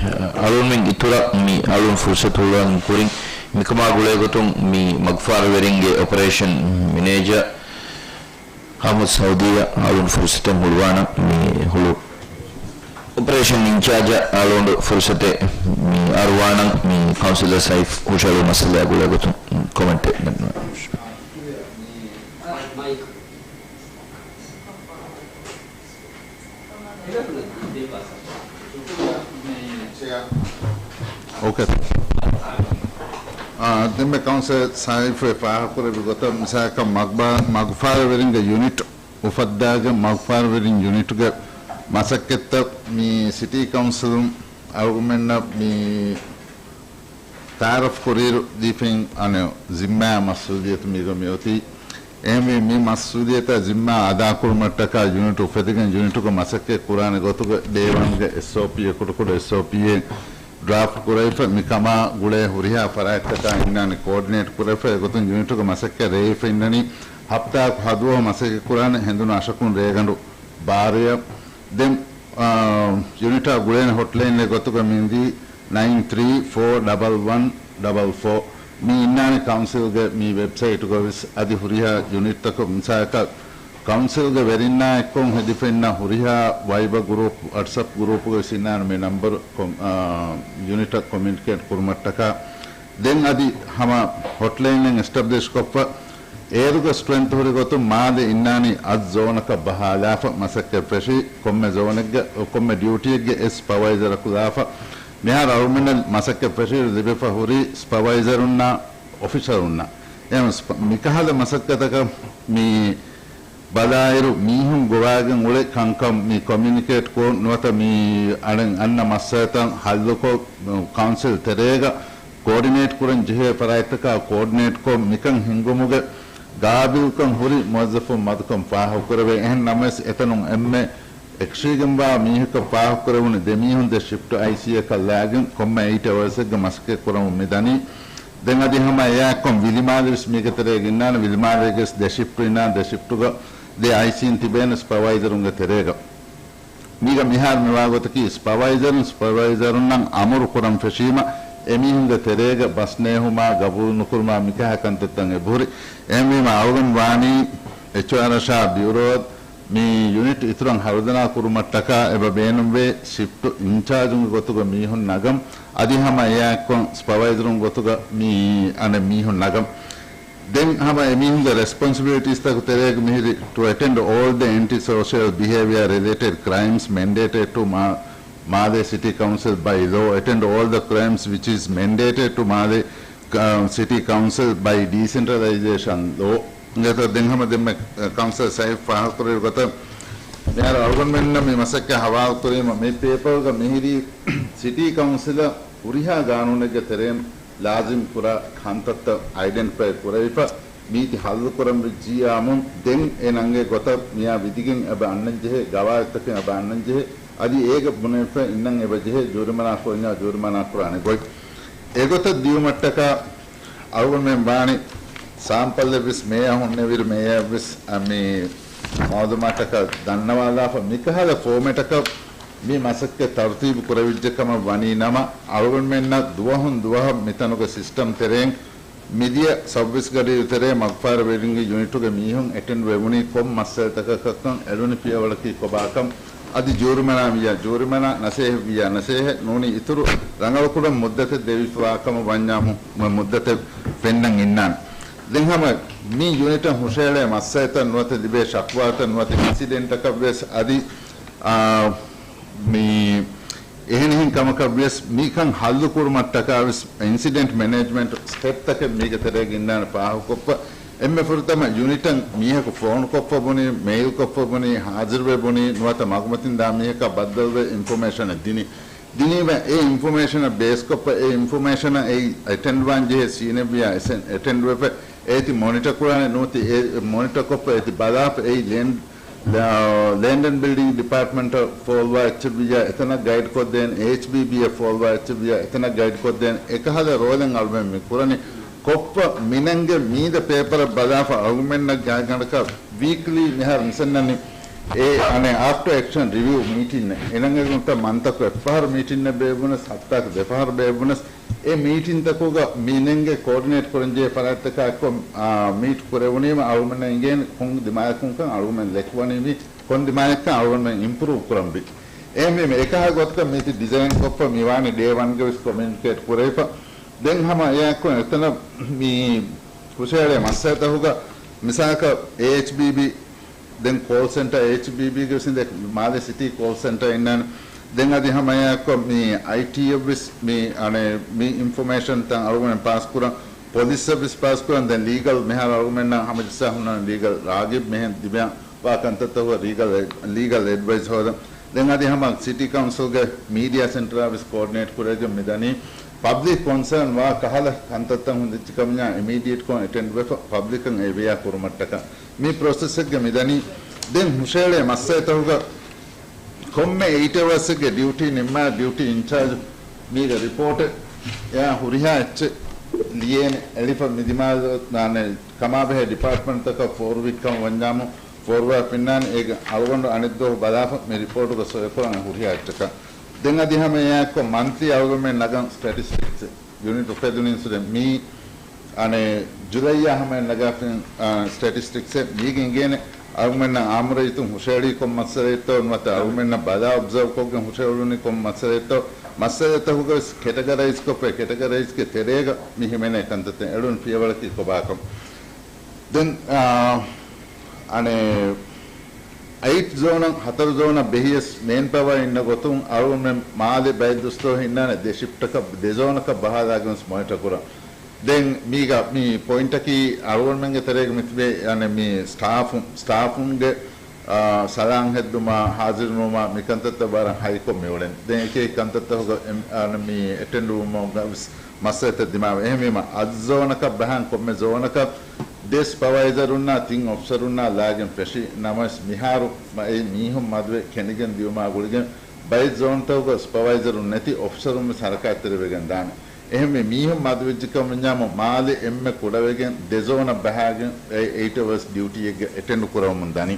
އަ، އަޅުންމެން އިތުރަށް މި އަޅުން ފުރުސަތު ހުޅުވަން ކުރިން މިކަމާ ގުޅޭގޮތުން މި މަގުފާރަވެރިންގެ އޮޕަރޭޝަން މެނޭޖަރ އަޙްމަދު ސައުދީއަށް އަޅުން ފުރުސަތެއް ހުޅުވާނަން މި ހުޅު އޮޕަރޭޝަން އިންޗާޖަށް އަޅުގަނޑު ފުރުސަތެއް މި އަރުވާނަން މި ކައުންސިލަރ ސައިފް ހުށަހެޅު މައްސަލައާ ގުޅޭގޮތުން ކޮމެންޓެއް ދެންނެވުން. އޯކޭ. އާ، ދެންމެ ކައުންސިލް ސައިފް ފާހަގަކުރެއްވި ގޮތަށް މިސާލަކަށް މަގުބާ-، މަގުފާރަވެރިންގެ ޔުނިޓް އުފައްދާގެން މަގުފާރަވެރިން ޔުނިޓުގެ މަސައްކަތްތައް މި ސިޓީ ކައުންސިލުން އަޅުގަނޑުމެންނަށް މި ތައާރަފް ކުރިއިރު ދީފައިން އަނެއް ޒިންމާ މަސްއޫލިއްޔަތު މީގަ މިއޮތީ. އެހެންވެ، މި މަސްއޫލިއްޔަތާ ޒިންމާ އަދާކުރުމަށްޓަކާ ޔުނިޓް އުފެދިގެން ޔުނިޓުގެ މަސައްކަތް ކުރާނެ ގޮތުގެ ޑޭ ވަންގެ އެސްއޯޕީއެއް، ކުޑަކުޑަ އެސްއޯޕީއެއް ޑްރާފްޓް ކުރެވިފަ، މި ކަމާ ގުޅޭ ހުރިހާ ފަރާތްތަކާ އިންނާނެ ކޯޑިނޭޓް ކުރެވިފަ. އެގޮތުން ޔުނިޓުގެ މަސައްކަތް ރޭވިފަ އިންނަނީ ހަފްތާއަކު ހަ ދުވަހު މަސައްކަތް ކުރާނެ ހެނދުނު އަށަކުން ރޭގަނޑު ބާރައަށް. ދެން، އާ، ޔުނިޓާ ގުޅޭނެ ހޮޓްލައިންގެ ގޮތުގަ މި އިންދީ ނައިން ތްރީ ފޯ ޑަބަލް ވަން ޑަބަލް ފޯ. މި އިންނާނެ ކައުންސިލްގެ މި ވެބްސައިޓުގަ ވެސް. އަދި ހުރިހާ ޔުނިޓްތަކަށް މިސާލަކަށް ކައުންސިލްގެ ވެރިންނާ އެއްކޮށް ހެދިފަ އިންނަ ހުރިހާ ވައިބަ ގުރޫޕް، ވަޓްސްއެޕް ގުރޫޕުގަ ވެސް އިންނާނެ މި ނަންބަރު ކޮ-، އާ، ޔުނިޓަށް ކޮމިއުނިކޭޓް ކުރުމަށްޓަކާ. ދެން އަދި ހަމަ ހޮޓްލައިން އެސްޓަބްލިޝް ކޮށްފަ، އޭރުގެ ސްޓްރެންތު ހުރި ގޮތުން މާލެ އިންނާނީ އަށް ޒޯނަކަށް ބަހާލާފަ މަސައްކަތް ފެށި، ކޮންމެ ޒޯނެއްގެ، ކޮންމެ ޑިއުޓީއެއްގެ އެއް ސްޕަވައިޒަރަކު ލާފަ، މިހާރު އަޅުގަނޑަށް މަސައްކަތް ފެށިއިރު ލިބިފަ ހުރީ ސްޕަވައިޒަރުންނާ އޮފިޝަރުންނާ. އެހެން ސްޕ-، މިކަހަލަ މަސައްކަތަކަށް މި ބަލާއިރު، މީހުން ގޮވާގެން އުޅޭ ކަންކަން މި ކޮމިއުނިކޭޓް ކޮށް، ނުވަތަ މި އަނެއް އަންނަ މައްސަލަތައް ހައްލުކޮށް، ކައުންސިލް ތެރޭގަ ކޯޑިނޭޓް ކުރަން ޖެހޭ ފަރާތްތަކާ ކޯޑިނޭޓްކޮށް، މިކަން ހިންގުމުގެ ގާބިލްކަން ހުރި މުވައްޒަފުން މަދުކަން ފާހަގަކުރެވޭ. އެހެން ނަމަވެސް، އެތަނުން އެންމެ އެކަށީގެންވާ މީހަކަށް ފާހަގަކުރެވުނު ދެ މީހުން ދެ ޝިފްޓް އައިސީއަކަށް ލާގެން ކޮންމެ އެއިޓް އަވަރސްއެއްގެ މަސައްކަތް ކުރަމުން މި ދަނީ. ދެން އަދި ހަމަ އެއާއެއްކޮށް ވިލިމާލެވެސް މީގެ ތެރޭގަ އިންނާނެ. ވިލިމާލޭގެ ދެ ޝިފްޓް އިންނާނެ، ދެ ޝިފްޓުގަ ދެ އައިސީން ތިބޭނެ ސްޕަވައިޒަރުންގެ ތެރޭގަ. މީގަ މިހާރު މިވާ ގޮތަކީ ސްޕަވައިޒަރުން، ސްޕަވައިޒަރުންނަށް އަމުރު ކުރަން ފެށީމަ، އެމީހުންގެ ތެރޭގަ ބަސް ނޭހުމާ، ގަބޫލު ނުކުރުމާ، މިކަހަލަ ކަންތައްތައް އެބަހުރި. އެހެންވީމަ، އަޅުގަނޑު ވާނީ އެޗްއާރްއަށާ ބިއުރޯއަށް މި ޔުނިޓް އިތުރަށް ހަރުދަނާ ކުރުމަށްޓަކާ އެބަ ބޭނުންވޭ ޝިފްޓް އިންޗާޖުންގެ ގޮތުގަ މީހުން ނަގަން، އަދި ހަމަ އެއާއެއްކޮށް ސްޕަވައިޒަރުން ގޮތުގަ މި އަނެއް މީހުން ނަގަން. ދެން ހަމަ އެމީހުންގެ ރެސްޕޮންސިބިލިޓީސްތަކު ތެރޭގަ މިހިރި to attend all the antisocial behavior related crimes mandated to Ma-, Malé City Council by law, attend all the crimes which is mandated to Malé, uh, City Council by decentralization law. އިނގޭތޯ ދެން ހަމަ ދެންމެ ކައުންސިލް ސައިފް ފާހަގަކުރެއްވި ގޮތަށް މިހާރު އަޅުގަނޑުމެންނަށް މި މަސައްކަތް ހަވާލުކުރީމަ، މި ޕޭޕަރގަ މިހިރީ ސިޓީ ކައުންސިލަށް ހުރިހާ ގާނޫނެއްގެ ތެރެއިން ލާޒިމް ކުރާ ކަންތައްތައް އައިޑެންޓިފައި ކުރެވިފަ، މީތި ހައްލުކުރަން ވެއްޖިއްޔާމުން ދެން އެ ނަންގޭ ގޮތަށް މިއާ ވިދިގެން އެބަ އަންނަންޖެހޭ، ގަވާއިދުތަކެއް އެބަ އަންނަންޖެހޭ، އަދި އޭގަ ބުނެފަ އިންނަން އެބަ ޖެހޭ، ޖޫރިމަނާ ކުރަންޏާ ޖޫރިމަނާ ކުރާނެ ގޮތް. އެގޮތަށް ދިޔުމަށްޓަކާ އަޅުގަނޑުމެން ވާނީ ސާމްޕަލްއެއްވެސް މޭޔަ ހުންނެވިރު މޭޔައަށްވެސް މި މައުލޫމާތަކަށް ދަންނަވާލާފަ، މިކަހަލަ ފޯމެޓަކަށް މި މަސައްކަތް ތަރުތީބު ކުރެވިއްޖެ ކަމަށް ވަނީ ނަމަ، އަޅުގަނޑުމެންނަށް ދުވަހުން ދުވަހަށް މިތަނުގެ ސިސްޓަމް ތެރެއިން މިދިޔަ ސައުވީސް ގަޑިއިރު ތެރޭ މަގުފާރަ ވެލިނގި ޔުނިޓުގެ މީހުން އެޓެންޑް ވެވުނީ ކޮން މައްސަލަތަކަކަށްކަން، އެޅުނި ފިޔަވަޅަކީ ކޮބާކަން، އަދި ޖޫރިމަނާ ވިއްޔާ، ޖޫރިމަނާ ނަސޭހަތް ވިއްޔާ، ނަސޭހަތް ނޫނީ އިތުރު ރަނގަޅުކުޑަ މުއްދަތެއް ދެވިފަވާކަމަށް ވަންޏާމު، މު-، މުއްދަތެއް ފެންނަން އިންނާނެ. ދެން ހަމަ މި ޔުނިޓަށް ހުށައެޅޭ މައްސަލަތައް ނުވަތަ ލިބޭ ޝަކުވާތައް ނުވަތަ އިންސިޑެންޓަކަށް ވެސް އަދި، އާ، މި އެހެނިހެން ކަމަކަށް ވިޔަސް މިކަން ހައްލު ކުރުމަށްޓަކާ ވެސް އިންސިޑެންޓް މެނޭޖްމަންޓް ސްޓެޕްތަކެއް މީގެ ތެރޭގަ އިންނާނެ ފާހަގަކޮށްފަ. އެންމެ ފުރަތަމަ ޔުނިޓަށް މީހަކު ފޯނުކޮށްފަ ބުނީ، މެއިލް ކޮށްފަ ބުނީ، ހާޒިރުވެ ބުނީ، ނުވަތަ މަގުމަތިން ދާ މީހަކާ ބައްދަލުވެ އިންފޮމޭޝަނެއް ދިނީ. ދިނީމަ އެ އިންފޮމޭޝަނަށް ބޭސްކޮށްފަ، އެ އިންފޮމޭޝަނަށް އެއީ އެޓެންޑް ވާން ޖެހޭ ސީނެއްވިޔާ އެސެން އެޓެންޑް ވެފަ، އޭތި މޮނިޓަ ކުރާނެ ނުވަތަ އެ މޮނިޓަ ކޮށްފަ އޭތި ބަލާފަ، އެއީ ލޭންޑް، ލޭންޑް އެންޑް ބިލްޑިން ޑިޕާޓްމަންޓަށް ފޯލްވާ އެއްޗެއްވިއްޔާ އެތަނަށް ގައިޑް ކޮށްދޭން، އޭޗްބީބީއަށް ފޯލްވާ އެއްޗެއްވިއްޔާ އެތަނަށް ގައިޑް ކޮށްދޭން، އެކަހަލަ ރޯލެއް އަޅުމެން މި ކުރަނީ. ކޮށްފަ މިނެންގެ މީދަ ޕޭޕަރަށް ބަލާފަ އަޅުގަނޑަށް ގާތްގަނޑަކަށް ވީކްލީ މިހާރު މިސަންނަނީ އެ އަނެއް އާފްޓަ އެކްޝަން ރިވިއު މީޓިންއެއް. އިނަނގެގުންތަ މަންތަކު އެއްފަހަރު މީޓިންއެއް ބޭއްވުނަސް، ހަފްތާކު ދެފަހަރު ބޭއްވުނަސް، އެ މީޓިންތަކުގަ މިނެންގެ ކޯޑިނޭޓް ކުރަންޖެހޭ ފަރާތްތަކާ އެއްކޮށް، އާ، މީޓް ކުރެވުނީމަ އަޅުގަނޑަށް އިނގޭނެ ކޮން ދިމާޔަކުންކަން އަޅުގަނޑު ލެކުވަނީ މި ކޮން ދިމާޔަކަށް އަޅުގަނޑު އިމްޕްރޫވް ކުރަންވީ. އެހެންވީމަ އެކަހަލަ ގޮތަކަށް މީތި ޑިޒައިން ކޮށްފަ މިވާނެ ޑޭ ވަންގަ ވެސް ކޮމިއުނިކޭޓް ކުރެވިފަ. ދެން ހަމަ އެއާއެއްކޮށް އެތަނަށް މި ހުށައެޅޭ މައްސަލަތަކުގަ މިސާލަކަށް އޭއެޗްބީބީ ދެން ކޯލް ސެންޓަ އޭޗްބީބީގެ ވެސް އިނދެ މާލެ ސިޓީ ކޯލް ސެންޓަ އިންނާނެ. ދެން އަދި ހަމައެއާއެއްކޮށް މި އައިޓީއަށްވެސް މި އަނެއް މި އިންފޮމޭޝަންތައް އަޅުގަނޑު ޕާސް ކުރަން، ޕޮލިސަށްވެސް ޕާސް ކުރަން. ދެން ލީގަލް މިހާރު އަޅުގަނޑުމެންނަށް ހަމަޖައްސާ ހުންނަން ލީގަލް ރާގިބް މިހެން ދިމާ ވާ ކަންތައްތަކުގަ ލީގަލް އެޑް، ލީގަލް އެޑްވައިސް ހޯދަން. ދެން އަދި ހަމަ ސިޓީ ކައުންސިލްގެ މީޑިއާ ސެންޓަރާ ވެސް ކޯޑިނޭޓް ކުރެވިގެން މިދަނީ. ޕަބްލިކް ކޮންސާން ވާ ކަހަލަ ކަންތައްތައް ހުންނަ ކަމަށް އިމީޑިއޭޓްކޮށް އެޓެންޑް ވެފަ ޕަބްލިކަށް އެ ވިޔާ ކުރުމަށްޓަކަ މި ޕްރޮސެސްއެއްގެ މިދަނީ. ދެން ހުށައެޅޭ މައްސަލަތަކުގަ ކޮންމެ އެއިޓް އަވަރސްއެއްގެ ޑިއުޓީ ނިންމާ ޑިއުޓީ އިންޗާޖް މީގެ ރިޕޯޓެއް އެއާ ހުރިހާ އެއްޗެއް ލިޔޭނެ އެޅިފަ މި ދިމާލަށް ކަމާބެހޭ ޑިޕާޓްމަންޓްތަކަށް ފޯރުވި ކަމަށް ވަންޏާމު ފޯރުވާ ފިންނާނެ. އޭގެ އަޅުގަނޑު އަނެއްދުވަހު ބަލާފަ މި ރިޕޯޓުގަ ސޮއެކުރާނެ ހުރިހާ އެއްޗަކަށް. ދެން އަދި ހަމަ އެއާއެއްކޮށް މަންތްލީ އަޅުގަނޑުމެން ނަގަން ސްޓެޓިސްޓިކްސް ޔުނިޓް އުފެދުނީންސުރެ މީ އަނެއް ޖުލައިއާ ހަމައަށް ނަގާފިން، އާ، ސްޓެޓިސްޓިކްސެއް މީގެ އިނގޭނެ އަޅުގަނޑަށް އާއްމު ރައްޔިތުން ހުށަހެޅީ ކޮން މައްސަލައެއްތޯ ނުވަތަ އަޅުގަނޑަށް ބަލާ އޮބްޒަވް ކޮށްގެން ހުށަހެޅުނީ ކޮން މައްސަލައެއްތޯ މައްސަލަތަކުގަ ވެސް ކެޓަގަރައިޒްކޮށްފަ ކެޓަގަރައިޒްގެ ތެރޭގަ މި ހިމެނޭ ކަންތައްތައް އެޅުން ފިޔަވަޅަކީ ކޮބާކަން. ދެން، އާ، އަނެއް އައިޓް ޒޯނަށް ހަތަރު ޒޯނަށް ބެހިޔަސް މޭން ޕަވަރ އިންނަ ގޮތުން އަޅުގަނޑުމެން މާލެ ބައެއް ދުވަސްތޯ ހިންނާނެ ދެ ޝިފްޓަކަށް ދެ ޒޯނަކަށް ބަހާލާގެން ވެސް މޮނިޓަ ކުރަން. ދެން މީގަ މި ޕޮއިންޓަކީ އަޅުގަނޑުމެންގެ ތެރޭގަ މިތިބޭ އަނެއް މި ސްޓާފުން، ސްޓާފުންގެ، އާ، ސަލާން ހެއްދުމާ، ހާޒިރުނުވުމާ މި ކަންތައްތައް ވަރަށް ހައިކޮށް މިއުޅެން. ދެން އެކި ކަންތައްތަކުގަ އެ-، އަނެއް މި އެޓެންޑުވުމުގަ ވެސް މައްސަލަތައް ދިމާވެ. އެހެންވީމަ އަދު ޒޯނަކަށް ބަހާން ކޮންމެ ޒޯނަކަށް ދެ ސްޕަވައިޒަރުންނާ ތިން އޮފިސަރުންނާ ލާގެން ފެށި ނަމަވެސް މިހާރު މަ-، އެ މީހުން މަދުވެ ކެނޑިގެން ދިޔުމާ ގުޅިގެން ބައެއް ޒޯންތަކުގަ ސްޕަވައިޒަރުން ނެތި އޮފިސަރުން ވެސް ހަރަކާތްތެރިވެގެން ދާނެ. އެހެންވެ މީހުން މަދުވެއްޖެކަމުންޏާމު މާލެ އެންމެ ކުޑަވެގެން ދެ ޒޯނަށް ބަހާގެން އެ އެއިޓް އަވަރސް ޑިއުޓީއެއްގެ އެޓެންޑް ކުރަވަމުން ދަނީ.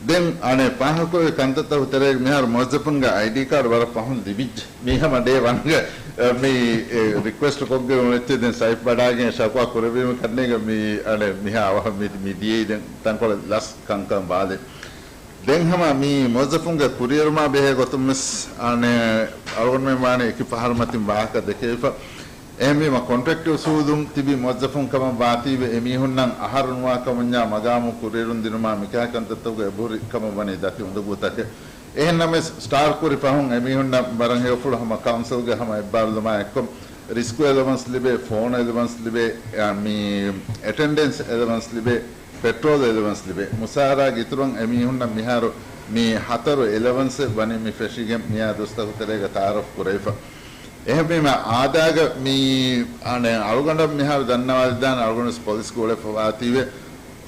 ދެން އަނެއް ފާހަގަކޮށް ކަންތައްތަކު ތެރޭގަ މިހާރު މުވައްޒަފުންގެ އައިޑީ ކާޑް ވަރަށް ފަހުން ލިބިއްޖެ. މީ ހަމަ ޑޭ ވަންގަ، އަ، މި، އެ، ރިކްވެސްޓް ކޮށްގެން އުޅެއްޗެއް ދެން ސައިފް ބަޑާގެން ޝަކުވާ ކުރެއްވީމަ ކަންނޭގަ މި، އަނެއް، މިހާ އަވަހަށް މި، މި ދިޔައީ ދެން ތަންކޮޅެއް ލަސް ކަންކަން ބާލެ. ދެން ހަމަ މި މުވައްޒަފުންގެ ކުރިއެރުމާ ބެހޭ ގޮތުން ވެސް، އަނެއް، އަޅުގަނޑުމެން ވާނެ އެކި ފަހަރު މަތިން ވާހަކަ ދެކެވިފަ. އެހެންވީމަ ކޮންޓްރެކްޓް އުސޫލުން ތިބި މުވައްޒަފުން ކަމަށް ވާތީވެ އެމީހުންނަށް އަހަރު ނުވާ ކަމުންޏާ މަގާމު ކުރިއެރުން ދިނުމާ މިކަހަލަ ކަންތައްތަކުގަ އެބަހުރި ކަމަށް ވަނީ ދަތި އުނދަގޫތަކެއް. އެހެންނަމަވެސް ސްޓާރ ކުރި ފަހުން އެމީހުންނަށް ވަރަށް ހެޔޮފުޅު ހަމަ ކައުންސިލްގެ ހަމަ އެއްބާރުލުމާ އެއްކޮށް ރިސްކު އެލަވަންސް ލިބޭ، ފޯނު އެލަވަންސް ލިބޭ، އެ، މި އެޓެންޑެންސް އެލަވަންސް ލިބޭ، ޕެޓްރޯލް އެލަވަންސް ލިބޭ. މުސާރާގެ އިތުރުން އެމީހުންނަށް މިހާރު މި ހަތަރު އެލަވަންސެއް ވަނީ މި ފެށިގެން މިއާ ދުވަސްތަކު ތެރޭގަ ތައާރަފް ކުރެވިފަ. އެހެންވީމަ އާދާގަ މި، އަނެއް، އަޅުގަނޑަށް މިހާރު ދަންނަވާލިދާނެ އަޅުގަނޑު ވެސް ޕޮލިސް ގުޅެފަ ވާތީވެ.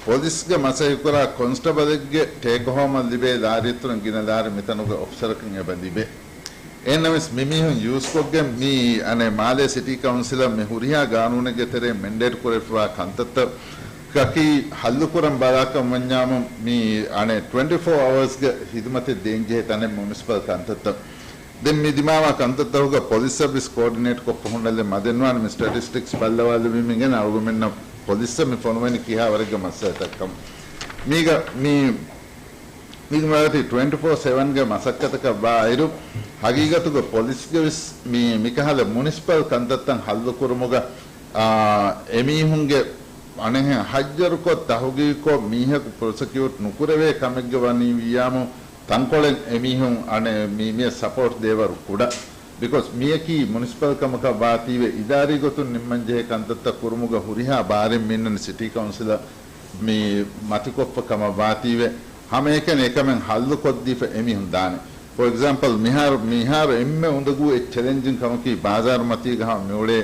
ޕޮލިސްގެ މަސައްކަތްކުރާ ކޮންސްޓަބަލެއްގެ ޓޭކް ހޯމަށް ލިބޭ ލާރިއަށް ގިނަ ލާރި މިތަނުގެ އޮފިސަރަކަށް އެބަ ލިބޭ. އެހެންނަމަވެސް މިމީހުން ޔޫސްކޮށްގެން މި އަނެއް މާލޭ ސިޓީ ކައުންސިލަށް މި ހުރިހާ ގާނޫނެއްގެ ތެރެއިން މެންޑޭޓް ކުރެފަވާ ކަންތައްތަކަކީ ހައްލުކުރަން ބަލާކަން ވަންޏާމު މި އަނެއް ޓްވެންޓީ ފޯ އަވަރސްގެ ހިދުމަތެއް ދޭންޖެހޭ ތަނެއް މުނިސިޕަލް ކަންތައްތައް. ދެން މި ދިމާވާ ކަންތައްތަކުގަ ޕޮލިސް ސަރވިސް ކޯޑިނޭޓް ކޮށްފަ ހުންނަލެއް މަދެންވާނެ މި ސްޓެޓިސްޓިކްސް ބައްލަވާލެވީމެން ގެން އަޅުގަމެންނަށް ޕޮލިސްއަށް މި ފޮނުވެނީ ކިހާ ވަރެއްގެ މައްސަލަތައްކަން. މީގަ މި މިގެ މަރަތި ޓްވެންޓީ ފޯ ސެވަންގެ މަސައްކަތަކަށް ވާއިރު، ހަގީގަތުގަ ޕޮލިސްގެ ވެސް މި މިކަހަލަ މުނިސިޕަލް ކަންތައްތައް ހައްލު ކުރުމުގަ، އާ، އެމީހުންގެ އަނެއްހެން ހައްޔަރުކޮށް ތަހުގީގުކޮށް މީހަކު ޕްރޮސެކިއުޓް ނުކުރެވޭ ކަމެއްގެ ވަނީ ވިއްޔާމު، ތަންކޮޅެއް އެމީހުން އަނެއް މީ، މިއަށް ސަޕޯޓް ދޭވަރު ކުޑަ. ބިކޮސް މިޔަކީ މުނިސިޕަލް ކަމަކަށް ވާތީވެ، އިދާރީ ގޮތުން ނިންމަންޖެހޭ ކަންތައްތައް ކުރުމުގަ ހުރިހާ ބާރެއް މިންނަން ސިޓީ ކައުންސިލަށް މި މަތިކޮށްފަ ކަމަށް ވާތީވެ، ހަމައެކަނި އެކަމެއް ހައްލު ކޮށްދީފަ އެމީހުން ދާނެ. ފޯ އެގްޒާމްޕަލް، މިހާރު، މިހާރު އެންމެ އުނދަގޫ އެއް ޗެލެންޖިން ކަމަކީ ބާޒާރު މަތީގަ ހަމަ މިއުޅޭ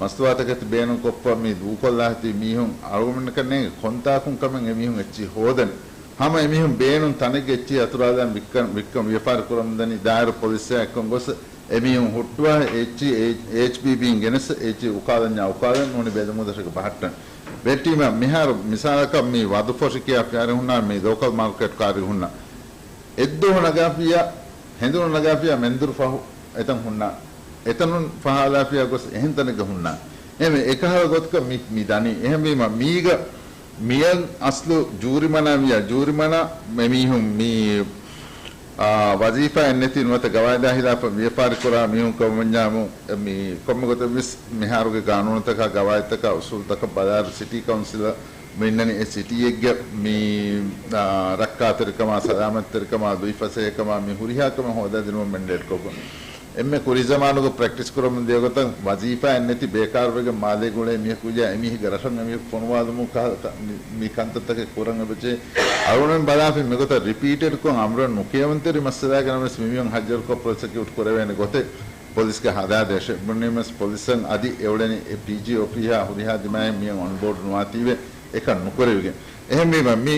މަސްތުވާތަކެތި ބޭނުންކޮށްފަ މި ދޫކޮށްލާ ހިތި މީހުން އަޅުގަނޑަކަށް ނޭނގެ ކޮންތާކުން ކަމެއް އެމީހުން އެއްޗިހި ހޯދަން. ހަމަ އެމީހުން ބޭނުން ތަނެއްގެ އެއްޗިހި އަތުރާލާން ވިއްކަން، ވިއްކަން ވިޔަފާރި ކުރަމުންދަނީ ދާއިރު ޕޮލިސްއާ އެއްކޮށް ގޮސް އެމީހުން ހުއްޓުވާ އެއްޗި، އެ-، އެޗްބީބީން ގެނެސް އެއްޗި އުކާލަންޏާ އުކާލަން ނޫނީ ބެލުމުދަށަކަށް ބަހައްޓަން. ވެއްޓީމަ މިހާރު މިސާލަކަށް މި ވަދުފޮށި ކިޔާ ފިޔާރި ހުންނާ މި ލޯކަލް މާރކެޓް ކާރި ހުންނަ. އެއްދުވަހު ނަގާފިޔާ، ހެނދުނު ނަގާފިޔާ މެންދުރު ފަހު އެތަން ހުންނާ. އެތަނުން ފަހާލާފިޔާ ގޮސް އެހެން ތަނެއްގަ ހުންނާ. އެހެންވެ އެކަހަލަ ގޮތަކަށް މި، މި ދަނީ. އެހެންވީމަ މީގަ މިޔަށް އަސްލު ޖޫރިމަނާ ވިޔާ، ޖޫރިމަނާ އެމީހުން މި، އާ، ވަޒީފާއެއް ނެތި ނުވަތަ ގަވާއިދާ ހިލާފަށް ވިޔަފާރި ކުރާ މީހުން ކަމަށް ވަންޏާމު، މި ކޮންމެ ގޮތެއް ވެސް މިހާރުގެ ގާނޫނުތަކާ ގަވާއިދުތަކާ އުސޫލުތަކަށް ބަލާއިރު ސިޓީ ކައުންސިލަށް މި އިންނަނީ އެ ސިޓީއެއްގެ މި، އާ، ރައްކާތެރިކަމާ، ސަލާމަތްތެރިކަމާ، ލުއިފަސޭހަކަމާ މި ހުރިހާ ކަމެއް ހޯދާދިނުމަށް މެންޑޭޓްކޮށްފަ. އެންމެ ކުރީ ޒަމާނުގަ ޕްރެކްޓިސް ކުރަމުން ދިޔަ ގޮތަށް ވަޒީފާއެއް ނެތި ބޭކާރުވެގެން މާލޭގަ އުޅޭ މީހަކު ވިޔާ އެމީހެއްގެ ރަށަށް އެމީހަކު ފޮނުވާލުމުން ކަހަލަ ތަ-، މި، މި ކަންތައްތަކެއް ކުރަން އެބަޖެހޭ. އަޅުގަނޑުމެން ބަލާފި މިގޮތަށް ރިޕީޓެޑްކޮށް އަމްރަން ނުކިޔަވަންތެރި މައްސަލާގަ ނަމަވެސް މިމީހުން ހައްޔަރުކޮށް ޕްރޮސެކިއުޓް ކުރެވޭނެ ގޮތެއް ޕޮލިސްގެ ހަދާދޭށޭ. ބުނީމަސް ޕޮލިސަށް އަދި އެއުޅެނީ އެ ޕީޖީ އޮފީހާ ހުރިހާ ދިމާއެއް މިއަށް އޮންބޯޑް ނުވާތީވެ އެކަން ނުކުރެވިގެން. އެހެންވީމަ މި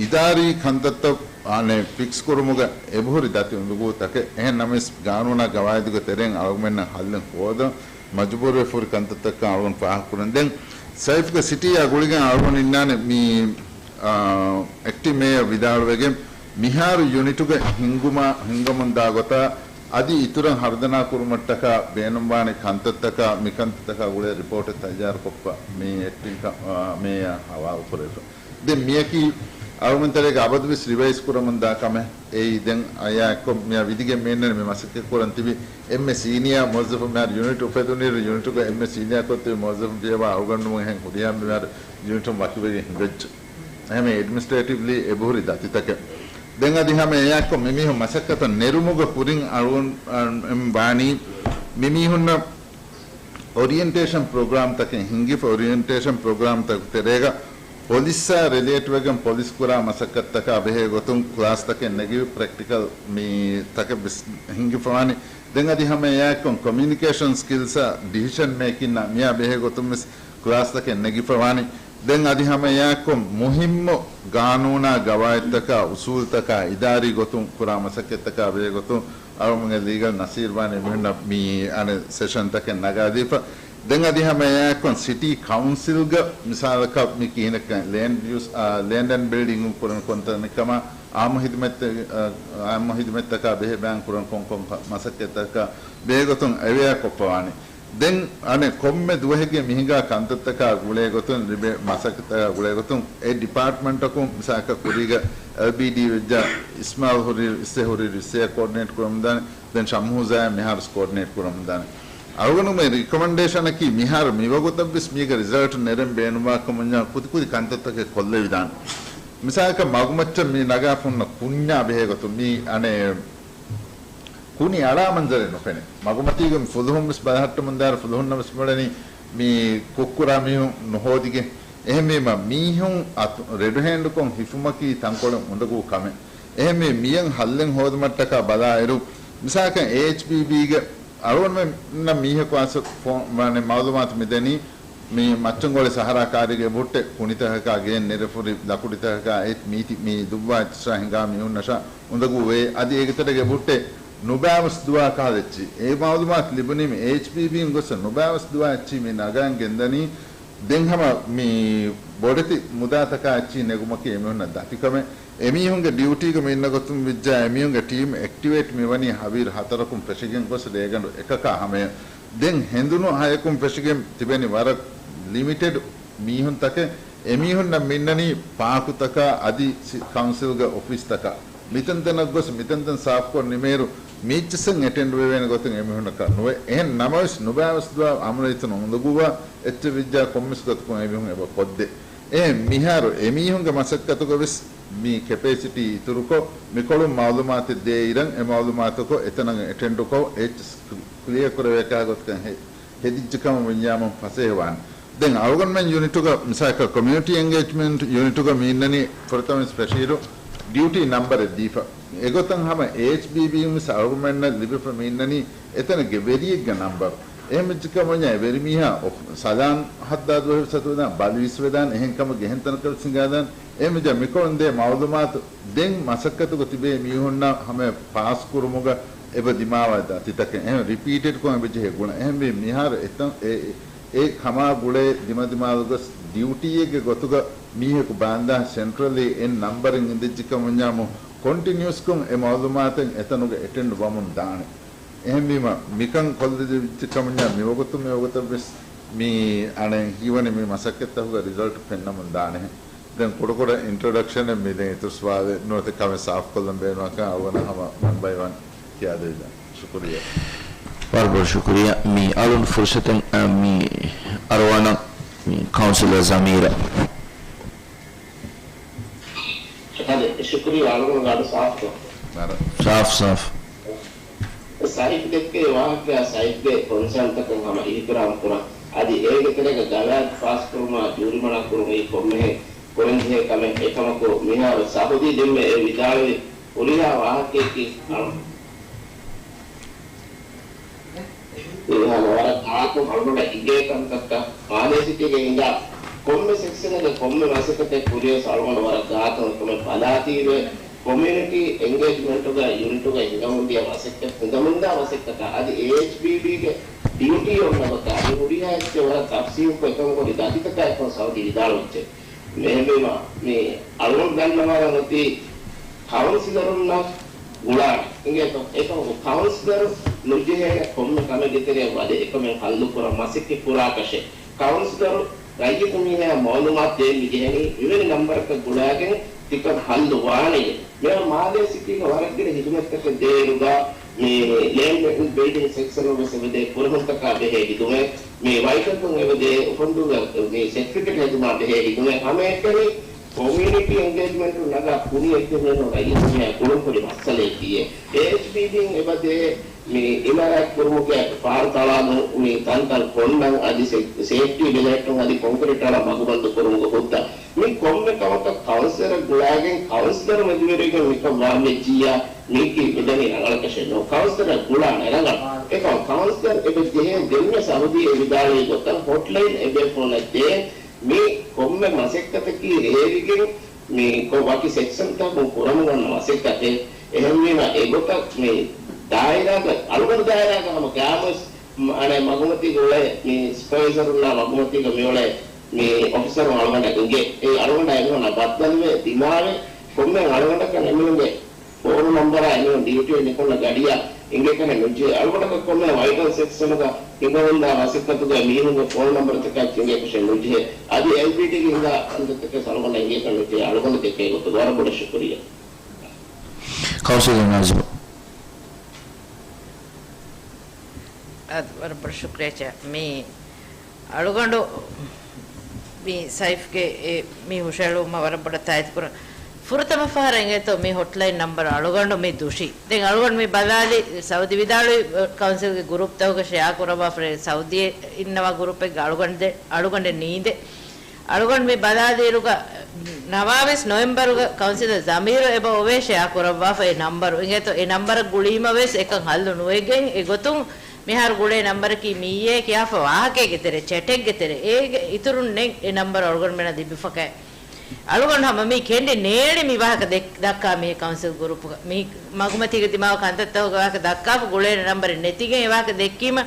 އިދާރީ ކަންތައްތައް އަނެއް ފިކްސް ކުރުމުގަ އެބަހުރި ދަތި އުނދަގޫތަކެއް. އެހެން ނަމަވެސް ގާނޫނާ ގަވާއިދުގެ ތެރެއިން އަޅުގަނޑުމެންނަށް ހައްލެއް ހޯދަން މަޖުބޫރުވެ ފުރި ކަންތައްތަކަށް އަޅުގަނޑު ފާހަގަކުރަން. ދެން ސައިފްގެ ސިޓީއާ ގުޅިގެން އަޅުގަނޑު އިންނާނެ މި، އާ، އެކްޓިން މޭޔަރ ވިދާޅުވެގެން މިހާރު ޔުނިޓުގެ ހިންގުމާ، ހިންގަމުންދާ ގޮތާ އަދި އިތުރަށް ހަރުދަނާ ކުރުމަށްޓަކާ ބޭނުންވާނެ ކަންތައްތަކާ މިކަންތައްތަކާ ގުޅޭ ރިޕޯޓެއް ތައްޔާރުކޮށްފަ މި އެކްޓިން ކަ-، އާ، މޭޔަރ ހަވާލުކުރެވިފަ. ދެން މިޔަކީ އަޅުގަނޑު ތެރޭގަ އަބަދުވެސް ރިވައިޒް ކުރަމުންދާ ކަމެއް. އެއީ ދެން އަޔާ އެއްކޮށް މިޔާ ވިދިގެން މިއެންނަނީ މި މަސައްކަތް ކުރަން ތިބި އެންމެ ސީނިއާ މުވައްޒަފު މިހާރު ޔުނިޓް އުފެދުނީރު ޔުނިޓުގަ އެންމެ ސީނިއާ ކޮށް ތިބި މުވައްޒަފު ފިޔަވާ އަޅުގަނޑުމެން ހެން ހުރިހާ މިހާރު ޔުނިޓުން ވަކިވެގެން ހިނގައްޖެ. އެހެން އެޑްމިނިސްޓްރޭޓިވްލީ އެބަހުރި ދަތިތަކެއް. ދެން އަދި ހަމަ އެއާއެއްކޮށް މިމީހުން މަސައްކަތަށް ނެރުމުގަ ކުރިން އަޅުގަނޑު ވާނީ މިމީހުންނަށް އޮރިއެންޓޭޝަން ޕްރޮގްރާމްތަކެއް ހިންގިފަ، އޮރިއެންޓޭޝަން ޕްރޮގްރާމްތަކު ތެރޭގަ ޕޮލިސްއާ ރިލޭޓްވެގެން ޕޮލިސް ކުރާ މަސައްކަތްތަކާ ބެހޭ ގޮތުން ކްލާސްތަކެއް ނެގި ޕްރެކްޓިކަލް މި ތަކެއް ވެސް ހިންގިފަވާނެ. ދެން އަދި ހަމަ އެއާއެއްކޮށް ކޮމިއުނިކޭޝަން ސްކިލްސްއާ ޑިސިޝަން މޭކިންއާ މިއާ ބެހޭ ގޮތުން ވެސް ކްލާސްތަކެއް ނެގިފަވާނެ. ދެން އަދި ހަމަ އެއާއެއްކޮށް މުހިއްމު ގާނޫނާ ގަވާއިދުތަކާ އުސޫލުތަކާ އިދާރީ ގޮތުން ކުރާ މަސައްކަތްތަކާ ބެހޭ ގޮތުން އަޅުގަނޑުގެ ލީގަލް ނަސީރު ވާނެ މިހުންނަ މި އަނެއް ސެޝަންތަކެއް ނަގާދީފަ. ދެން އަދި ހަމަ އެއާއެއްކޮށް ސިޓީ ކައުންސިލްގަ މިސާލަކަށް މި ކިހިނެއްކަން ލޭންޑް ޔޫސް، އާ، ލޭންޑް އެންޑް ބިލްޑިންގ ކުރަން ކޮންތަނެއްކަމާ އާއްމު ހިދުމަތް، އާ، އާއްމު ހިދުމަތްތަކާ ބެހޭ ބަޔަން ކުރަން ކޮން ކޮން މަސައްކަތްތަކަށް ބެހޭ ގޮތުން އެވެއާ ކޮށްފަވާނެ. ދެން އަނެއް ކޮންމެ ދުވަހެއްގެ މިހިނގާ ކަންތައްތަކާ ގުޅޭ ގޮތުން، ރިބޭ މަސައްކަތްތަކާ ގުޅޭ ގޮތުން، އެ ޑިޕާޓްމަންޓަކުން މިސާލަކަށް ކުރީގަ އެލްބީޑީ ވެއްޖާ އިސްމާލް ހުރި އިސްއެ ހުރި އިސްއެއާ ކޯޑިނޭޓް ކުރަމުންދާނެ، ދެން ޝަމްހޫޒާއާ މިހާރު ކޯޑިނޭޓް ކުރަމުންދާނެ. އަޅުގަނޑުމެ ރިކޮމެންޑޭޝަނަކީ މިހާރު މިވަގުތަށްވެސް މީގެ ރިޒަލްޓް ނެރެން ބޭނުންވާ ކަމަންޏާ ކުދިކުދި ކަންތައްތަކެއް ކޮށްލެވިދާނެ. މިސާލަކަށް މަގުމައްޗަށް މި ނަގާފަ ހުންނަ ކުންޏާ ބެހޭ ގޮތުން މި އަނެއް ކުނި އަޅާ މަންޒަރެއް ނުފެނޭ. މަގުމަތީގަ މި ފުލުހުން ވެސް ބަލަހައްޓަމުން ދާއިރު ފުލުހުންނަށް ވެސް މިއުޅެނީ މި ކުށްކުރާ މީހުން ނުހޯދިގެން. އެހެންވީމަ މީހުން އަތު ރެޑް ހޭންޑްކޮށް ހިފުމަކީ ތަންކޮޅެއް އުނދަގޫ ކަމެއް. އެހެންވެ މިއަށް ހައްލެއް ހޯދުމަށްޓަކާ ބަލާއިރު، މިސާލަކަށް އޭއެޗްބީބީގެ އަޅުގަނޑުމެންނަށް މީހަކު އައިސް ފޯ-، މާނެ މައުލޫމާތު މިދެނީ، މި މައްޗަންގޮޅި ސަހަރާ ކާރިގެ އެބަހުއްޓޭ ކުނިތަކަކާ ގެއެއް ނެރެފުރި ލަކުޑިތަކަކާ އެ މީތި މި ދުއްވާ އެއްޗިއްސާ ހިނގާ މީހުންނަށާ އުނދަގޫ ވޭ. އަދި އޭގެ ތެރޭގަ އެބަހުއްޓޭ ނުބާވަސް ދުވާ ކަހަލަ އެއްޗިހި. އެ މައުލޫމާތު ލިބުނީމަ އޭއެޗްބީބީން ގޮސް ނުބާވަސް ދުވާ އެއްޗިހި މި ނަގަން ގެންދަނީ. ދެން ހަމަ މި ބޮޑެތި މުދާތަކާ އެއްޗިހި ނެގުމަކީ އެމީހުންނަށް ދަތިކަމެއް. އެމީހުންގެ ޑިއުޓީގަ މި އިންނަ ގޮތުން ވިއްޖާ އެމީހުންގެ ޓީމް އެކްޓިވޭޓް މިވަނީ ހަވީރު ހަތަރަކުން ފެށިގެން ގޮސް ރޭގަނޑު އެކަކާ ހަމަޔަށް. ދެން ހެނދުނު ހަޔަކުން ފެށިގެން ތިބެނީ ވަރަށް ލިމިޓެޑް މީހުންތަކެއް. އެމީހުންނަށް މިންނަނީ ޕާކުތަކާ އަދި ސި-، ކައުންސިލްގެ އޮފީސްތަކާ. މިތަންތަނަށް ގޮސް މިތަންތަން ސާފުކޮށް ނިމޭއިރު މީއްޗިއްސެއް އެޓެންޑް ވެވޭނެ ގޮތެއް އެމީހުންނަކަށް ނުވޭ. އެހެން ނަމަވެސް ނުބައިވެސް ދުވާ އަމުރައްތައް ނުއުނދަގޫވާ އެއްޗެއް ވިއްޖާ ކޮންމެސް ގޮތަކުން އެމީހުން އެބަ ކޮށްދޭ. އެހެން މިހާރު އެމީހުންގެ މަސައްކަތުގަ ވެސް މި ކެޕޭސިޓީ އިތުރުކޮށް، މިކޮޅުން މައުލޫމާތެއް ދޭ އިރަށް އެ މައުލޫމާތަކު އެތަނަށް އެޓެންޑުކޮށް އެއްޗެއް ކްލިއަރ ކުރެވޭކާ ގޮތަކަށް ހެ-، ހެދިއްޖެ ކަމަށް ވިންޏާމުން ފަސޭހަވާނެ. ދެން އަޅުގަނޑުމެން ޔުނިޓުގަ މިސާލަކަށް ކޮމިއުނިޓީ އެންގޭޖްމަންޓް ޔުނިޓުގަ މި އިންނަނީ ފުރަތަމަ ފެށިއިރު ޑިއުޓީ ނަމްބަރެއް ދީފަ. އެގޮތަށް ހަމަ އޭއެޗްބީބީ ވެސް އަޅުގަނޑުމެންނަށް ލިބިފަ މި އިންނަނީ އެތަނެއްގެ ވެރިއެއްގެ ނަމްބަރު. އެހެން ވެއްޖެކަމަންޏާ އެ ވެރިމީހާ އޮފް-، ސަލާން ހައްދާ ދުވަހެއް ވެސް އަތުވެދާނެ، ބަލި ވެސް ވެދާނެ، އެހެން ކަމެއްގެ އެހެން ތަނަކަށް ވެސް ހިނގާދާނެ. އެހެން ވެއްޖާ މިކޮޅުން ދޭ މައުލޫމާތު ދެން މަސައްކަތުގަ ތިބޭ މީހުންނަށް ހަމަ ފާސް ކުރުމުގަ އެބަ ދިމާވާ ތިތަކެއް. އެހެން ރިޕީޓެޑްކޮށް އެބަޖެހޭ ގުޅަން. އެހެންވީ މިހާރު އެތަން އެ، އެ، އެ ކަމާ ގުޅޭ ދިމަދިމާލުގަސް ޑިއުޓީއެއްގެ ގޮތުގަ މީހަކު ބާންދާ ސެންޓްރަލީ އެއް ނަމްބަރެއް އިނދެއްޖެކަމުންޏާމު ކޮންޓިނިއުސްކޮށް އެ މައުލޫމާތެއް އެތަނުގަ އެޓެންޑް ވަމުން ދާނެ. އެހެންވީމަ މިކަން ކޮށްލެވިއްޖެކަމުންޏާ މިވަގުތު މިވަގުތަށްވެސް މި އަނެއް ހީވަނީ މި މަސައްކަތްތަކުގަ ރިޒަލްޓް ފެންނަމުން ދާނެހެން. ދެން ކުޑަކުޑަ އިންޓްރޮޑަކްޝަނެއް މި ދެން އިތުރު ސުވާލެއް ނުވަތަ ކަމެއް ސާފުކޮށްލަން ބޭނުންވާކަން އަޅުގަނޑަށް ހަމަ ވަން ބައި ވަން ކިޔާދެވިދާނެ. ޝުކުރިއްޔާ. ވަރަށް ބޮޑަށް ޝުކުރިއްޔާ. މި އަޅުން ފުރުސަތެއް، އަ، މި އަރުވާނަށް މި ކައުންސިލަރ ޒަމީރަށް. އަދި ޝުކުރިއްޔާ އަޅުގަނޑު ގާޑު ސާފުކޮށް. ސާފު، ސާފު. ސައިފް ދެއްކޭ ވާހަކަ ސައިފްގެ ކޮންސާންތަކަށް ހަމަ އިހުތިރާމް ކުރަން. އަދި އޭގެ ތެރޭގަ ގަވާއިދު ފާސްކުރުމާ ޖޫރިމަނާ ކުރުން އެއީ ކޮންމެހެން ކުރަންޖެހޭ ކަމެއް. އެކަމަކު މިހާރު ސައުދީ ދެންމެ އެ ވިދާޅުވި ހުރިހާ ވާހަކައަކީ އަޅު މިހާރު ވަރަށް ގާތުން އަޅުގަނޑަށް އިނގޭ ކަންތައްތައް މާލޭ ސިޓީގެ ހިނގާ ކޮންމެ ސެކްޝަނެއްގެ ކޮންމެ މަސައްކަތެއް ކުރިޔަސް އަޅުގަނޑު ވަރަށް ގާތުން އެކަމެއް ބަލާތީވެ، ކޮމިއުނިޓީ އެންގޭޖްމަންޓުގަ ޔުނިޓުގަ ހިނގަމުންދިޔަ މަސައްކަތް، ހިނގަމުންދާ މަސައްކަތަށް އަދި އޭއެޗްބީބީގެ ޑިއުޓީ އޮންނަ ގޮތަށް މި ހުރިހާ އެއްޗެއް ވަރަށް ތަފްސީލްކޮށް އެކަމަކު ދަތިތަކާއެކު ސައުދީ ވިދާޅުވެއްޖެ. މެހެންވީމަ، މި އަޅުގަނޑު ދަންނަވާލަން އޮތީ ކައުންސިލަރުންނަށް ގުޅާނެ. އިނގޭތޯ؟ އެކަމަކު ކައުންސިލަރު ނުޖެހޭނެ ކޮންމެ ކަމެއްގެ ތެރެއަށް ވަދެ އެކަމެއް ހައްލުކުރަން މަސައްކަތް ކުރާކަށެއް. ކައުންސިލަރު ރައްޔިތު މީހާ މައުލޫމާތު ދޭން މިޖެހެނީ މިވެނި ނަންބަރަކަށް ގުޅާގެން ތިކަން ހައްލު ވާނެ. މިއަށް މާލޭ ސިޓީގެ ވަރަށް ގިނަ ހިދުމަތްތަކެއް ދޭއިރުގަ މި ލޭންޑް އެންޑް ބިލްޑިންގ ސެކްޝަނުން ވެސް އެބަދޭ ފުރަހުންތަކާ ބެހޭ ހިދުމަތް، މި ވައިޓަލްކޮށް އެބަދޭ އުފަންދޫގެ މި ސެޓްފިކެޓް ހެދުމާ ބެހޭ ހިދުމަތް ހަމައެކަނި ކޮމިއުނިޓީ އެންގޭޖްމަންޓު ނަގާ ކުނި އެއްޗެއް ނޫން ރައްޔިތުން ގުޅުންކުރި މައްސަލައެކީ. އޭއެޗްބީބީން އެބަދޭ މި އިމާރާތް ކުރުމުގެ ފާރު ތަޅާލުން މި ތަންތަން ކޮންނަން އަދި ސޭ-، ސޭފްޓީ ބެލެހެއްޓުން އަދި ކޮންކްރީޓް އަޅާ މަގުބަންދު ކުރުމުގެ ހުއްދަ. މި ކޮންމެ ކަމަކަށް ކައުންސިލަރަށް ގުޅާގެން ކައުންސިލަރު މެދުވެރިވެގެން މިކަން ވާން ވެއްޖިއްޔާ މީކީ މިދަނީ ރަނގަޅަކަށެއް ނޫން. ކައުންސިލަރަށް ގުޅާނެ ރަނގަޅު. އެކަމަކު ކައުންސިލަރު އެބަ ޖެހޭ ދެންމެ ސައުދީ އެ ވިދާޅުވި ގޮތަށް ހޮޓްލައިން އެބޭފުޅުންނަށް ދޭން. މި ކޮންމެ މަސައްކަތަކީ ރޭވިގެން މި ކޮ-، ވަކި ސެކްޝަންތަކުން ކުރަމުން އޮންނަ މަސައްކަތެއް. އެހެންވީމަ އެގޮތަށް މި ދާއިރާގަ، އަޅުގަނޑު ދާއިރާގަ ހަމަ ގާމުސް މަ-، އަނެއް މަގުމަތީގަ އުޅޭ މި ސްޕަވައިޒަރުންނާ މަގުމަތީގަ މިއުޅޭ މި އޮފިސަރުން އަޅުގަނޑަށް އިނގޭ. އެ އަޅުގަނޑާ އެމީހުންނާ ބައްދަލުވެ ދިމާވެ، ކޮންމެ އަޅުގަނޑަކަށް އެމީހުންގެ ފޯނު ނަންބަރާ އެމީހުން ޑިއުޓީއަށް ނިކުންނަ ގަޑިއަށް އިނގޭކަށެއް ނުޖެހޭ. އަޅުގަނޑަކަށް ކޮންމެ ވައިޓަލް ސެކްޝަނުގަ ހިނގަމުންދާ މަސައްކަތުގަ މީހުންގެ ފޯނު ނަންބަރުތަކާ އެނގޭކަށެއް ނުޖެހޭ. އަދި އެލްބީޑީގެ ހިނގާ ކަންތައްތަކެއް އަޅުގަނޑަށް އެނގޭކަށް ނުޖެހޭ. އަޅުގަނޑު ދެކޭ ގޮތުގަ ވަރަށް ބޮޑަށް ޝުކުރިއްޔާ. ކައުންސިލަރ ނާޒިމް. އަދި ވަރަށް ބޮޑަށް ޝުކުރިއްޔާ ޗެއާ. މި އަޅުގަނޑު މި ސައިފްގެ އެ މި ހުށަހެޅުމަށް ވަރަށް ބޮޑަށް ތާއީދު ކުރަން. ފުރަތަމަ ފަހަރަށް އިނގޭތޯ މި ހޮޓްލައިން ނަންބަރު އަޅުގަނޑު މި ދުށީ. ދެން އަޅުގަނޑު މި ބަލާލި ސައުދީ ވިދާޅުވި ކައުންސިލްގެ ގުރޫޕްތަކުގަ ޝެއާ ކުރައްވާފަ ސައުދީ އިންނަވާ ގުރޫޕެއްގަ އަޅުގަނޑެ-، އަޅުގަނޑެއް ނީނދެ. އަޅުގަނޑު މި ބަލާލިއިރުގަ ނަވާވެސް ނޮވެމްބަރުގަ ކައުންސިލަރ ޒަމީރު އެބަ އޮވޭ ޝެއާ ކުރައްވާފަ އެ ނަންބަރު. އިނގޭތޯ އެ ނަންބަރަށް ގުޅީމަ ވެސް އެކަން ހައްލު ނުވެގެން އެ ގޮތުން މިހާރު ގުޅޭ ނަންބަރަކީ މިއީ ކިޔާފަ ވާހަކައިގެ ތެރޭ، ޗެޓެއްގެ ތެރޭ، އޭގެ އިތުރުން ނެތް އެ ނަންބަރު އަޅުގަނޑުމެންނަށް ލިބިފަކައެ. އަޅުގަނޑު ހަމަ މީ ކެނޑި ނޭޅި މި ވާހަކަ ދެއް-، ދައްކާ މި ކައުންސިލް ގުރޫޕުގަ. މީ މަގުމަތީގަ ދިމާވާ ކަންތައްތަކުގެ ވާހަކަ ދައްކާފަ ގުޅޭނެ ނަންބަރެއް ނެތިގެން އެ ވާހަކަ ދެއްކީމަ،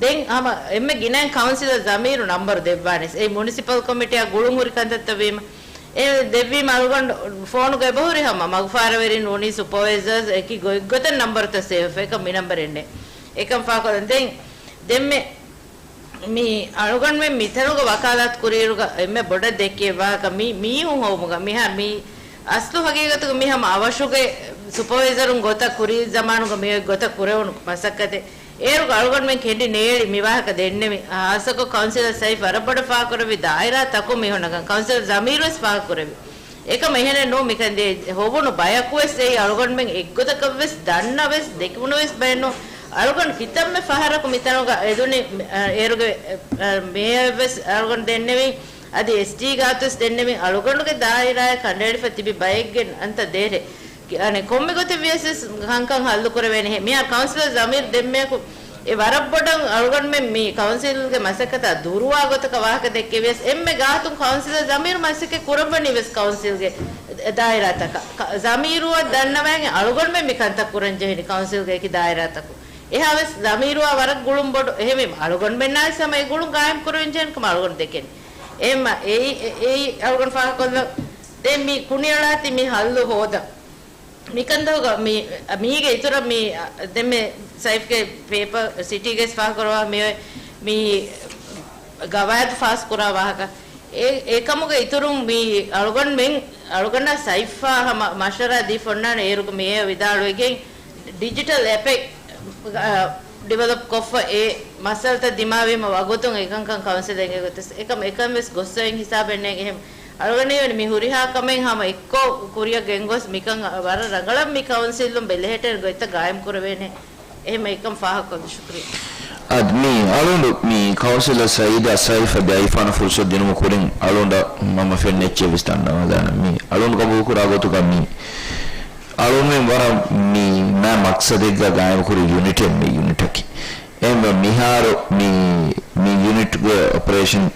ދެން ހަމަ އެންމެ ގިނައިން ކައުންސިލަރ ޒަމީރު ނަންބަރު ދެއްވާނެ. އެ މުނިސިޕަލް ކޮމިޓީއާ ގުޅުން ހުރި ކަންތައްތައް ވީމަ، އެ ދެއްވީމަ އަޅުގަނޑު ފޯނުގަ އެބަހުރި ހަމަ މަގުފާރަވެރިން ނޫނީ ސުޕަވައިޒާސް އެކި ގޮތްގޮތަށް ނަންބަރުތައް ސޭވް އެކަން މި ނަންބަރެއް ނެ. އެކަން ފާކޮށް ދެން ދެންމެ މި އަޅުގަނޑުމެން މިތަނުގަ ވަކާލާތު ކުރިއިރުގަ އެންމެ ބޮޑަށް ދެއްކޭ ވާހަކަ މި މީހުން ހޮވުމުގަ މިހާ މި އަސްލު ހަގީގަތުގަ މި ހަމަ އަވަށުގެ ސުޕަވައިޒަރުން ގޮތަށް ކުރީ ޒަމާނުގަ މި އޮތް ގޮތަށް ކުރެވުނު މަސައްކަތެއް. އޭރުގަ އަޅުގަނޑުމެން ކެނޑި ނޭޅި މި ވާހަކަ ދެންނެވި. ހާއްސަކޮށް ކައުންސިލަރ ސައިފް ވަރަށް ބޮޑަށް ފާހަގަކުރެއްވި ދާއިރާ ތަކުން މީހުންނަކަށް ކައުންސިލަރ ޒަމީރު ވެސް ފާހަގަކުރެއްވި. އެކަމަ އެހެނެއް ނޫން މިކަން ދޭ ހޮވުނު ބަޔަކުވެސް އެއީ އަޅުގަނޑުމެން އެއްގޮތަކަށްވެސް ދަންނަވެސް ދެކުނުވެސް ބައެއް ނޫން. އަޅުގަނޑު ކިތަންމެ ފަހަރަކު މިތަނުގަ އެދުނީ އޭރުގެ މޭޔަރަށްވެސް އަޅުގަނޑު ދެންނެވި. އަދި އެސްޓީ ގާތުވެސް ދެންނެވި. އަޅުގަނޑުގެ ދާއިރާއަށް ކަނޑައެޅިފަ ތިބި ބައެއްގެ އަންތަ ދޭރެ. އަނެއް ކޮންމެ ގޮތެއް ވިޔަސް ކަންކަން ހައްލު ކުރެވޭނެހޭ. މިހާރު ކައުންސިލަރ ޒަމީރު ދެންމެއަކު އެ ވަރަށް ބޮޑަށް އަޅުގަނޑުމެން މި ކައުންސިލްގެ މަސައްކަތާ ދުރުވާ ގޮތަކަށް ވާހަކަ ދެއްކެވިޔަސް، އެންމެ ގާތުން ކައުންސިލަރ ޒަމީރު މަސައްކަތް ކުރައްވަނީ ވެސް ކައުންސިލްގެ ދާއިރާތަކަށް. ކަ-، ޒަމީރުއަށް ދަންނަވައިގެން އަޅުގަނޑުމެން މި ކަންތައް ކުރަން ޖެހެނީ ކައުންސިލްގެ އެކި ދާއިރާތަކުން. އެހާވެސް ޒަމީރުއާ ވަރަށް ގުޅުން ބޮޑު. އެހެންވީމަ އަޅުގަނޑުމެންނާވެސް ހަމަ އެ ގުޅުން ގާއިމް ކުރެވެން ޖެހެނީ ކަމަށް އަޅުގަނޑު ދެކެނީ. އެހެންމަ އެއީ، އެ-، އެއީ އަޅުގަނޑު ފާހަގަކޮށްލަން. ދެން މި ކުނިއަޅާތި މި ހައްލު ހޯދަން. މިކަންތަކުގަ މި، މީގެ އިތުރަށް މި، ދެންމެ ސައިފްގެ ޕޭޕަރ ސިޓީގެސް ފާހަގަކުރައްވާ މި، މި ގަވާއިދު ފާސް ކުރާ ވާހަކަ. އެ، އެކަމުގެ އިތުރުން މި އަޅުގަނޑުމެން، އަޅުގަނޑާ ސައިފްއާ ހަމަ މަޝްވަރާ ދީފަ އޮންނާނެ އޭރުގަ މިއޭ ވިދާޅުވެގެން ޑިޖިޓަލް އެޕެއް، އަ، ޑިވެލޮޕް ކޮށްފަ އެ މައްސަލަތައް ދިމާވީމަ ވަގުތުން އެކަންކަން ކައުންސިލެއް އެނގޭ ގޮތަސް އެކަމަ އެކަން ވެސް ގޮއްސައިން ހިސާބެއް ނޭނގެ. އެހެން އަޅުގަނޑަށް ވަނީ މި ހުރިހާ ކަމެއް ހަމަ އެއްކޮށް ކުރިއަށް ގެންގޮސް މިކަން ވަރަށް ރަނގަޅަށް މި ކައުންސިލުން ބެލެހެއްޓޭނެ ގޮތްތައް ގާއިމް ކުރެވޭނެ. އެހެން އެކަން ފާހަގަކޮށްލި ޝުކުރިއްޔާ. އަދި މި އަޅުގަނޑު މި ކައުންސިލަރ ސައީދާ ސައިފަށް ދިޔައީފާނަ ފުރުސަތު ދިނުމަށް ކުރިން އަޅުގަނޑަށް މަންމަ ފެންނަ އެއްޗެއް ވެސް ދަންނަވާލާނަން. މި އަޅުގަނޑު ގަބޫލުކުރާ ގޮތުގަ މި އަޅުގަނޑުމެން ވަރަށް މި މާ މަޤްޞަދެއްގަ ގާއިމުކުރި ޔުނިޓެއް މި ޔުނިޓަކީ. އެހެންވެ މިހާރު މި، މި ޔުނިޓްގެ އޮޕަރޭޝަން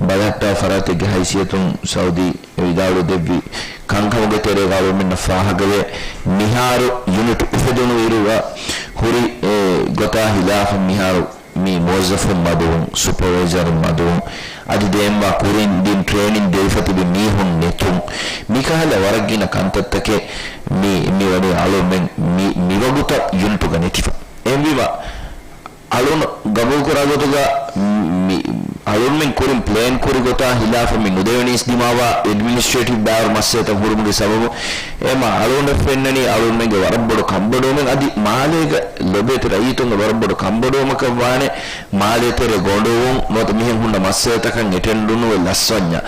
ބަލަހައްޓާ ފަރާތެއްގެ ހައިސިއްޔަތުން ސައުދީ ވިދާޅުވެ ދެއްވި ކަންކަމުގެ ތެރޭގަ އަޅުގަނޑުމެންނަށް ފާހަގަވޭ، މިހާރު ޔުނިޓް އުފެދުނު އިރުގަ ހުރި، އެ، ގޮތާ ހިލާފަށް މިހާރު މި މުވައްޒަފުން މަދުވުން، ސުޕަވައިޒަރުން މަދުވުން، އަދި ދެންވާ ކުރިން ދިން ޓްރޭނިން ދެވިފަ ތިބި މީހުން ނެތުން، މިކަހަލަ ވަރަށް ގިނަ ކަންތައްތަކެއް މި، މިވަނީ އަޅުގަނޑުމެން މި، މިވަގުތަށް ޔުނިޓުގަ ނެތިފަ. އެހެންވީމަ، އަޅުން ގަބޫލުކުރާ ގޮތުގަ މި، އަޅުންމެން ކުރިން ޕްލޭން ކުރި ގޮތާ ހިލާފަށް މި ނުދެވެނީސް ދިމާވާ އެޑްމިނިސްޓްރޭޓިވް ބާރު މައްސަލަތައް ހުރުމުގެ ސަބަބުން އެމަ އަޅުގަނޑަށް ފެންނަނީ އަޅުންމެންގެ ވަރަށް ބޮޑު ކަންބޮޑުވުމެއް އަދި މާލޭގަ ލޮބޭތި ރައްޔިތުންގެ ވަރަށް ބޮޑު ކަންބޮޑުވުމަކަށް ވާނެ މާލޭ ތެރެ ގޮނޑުވުން ނުވަތަ މިހެން ހުންނަ މައްސަލަތަކަށް އެޓެންޑުނުވެ ލަސްވަންޏާ.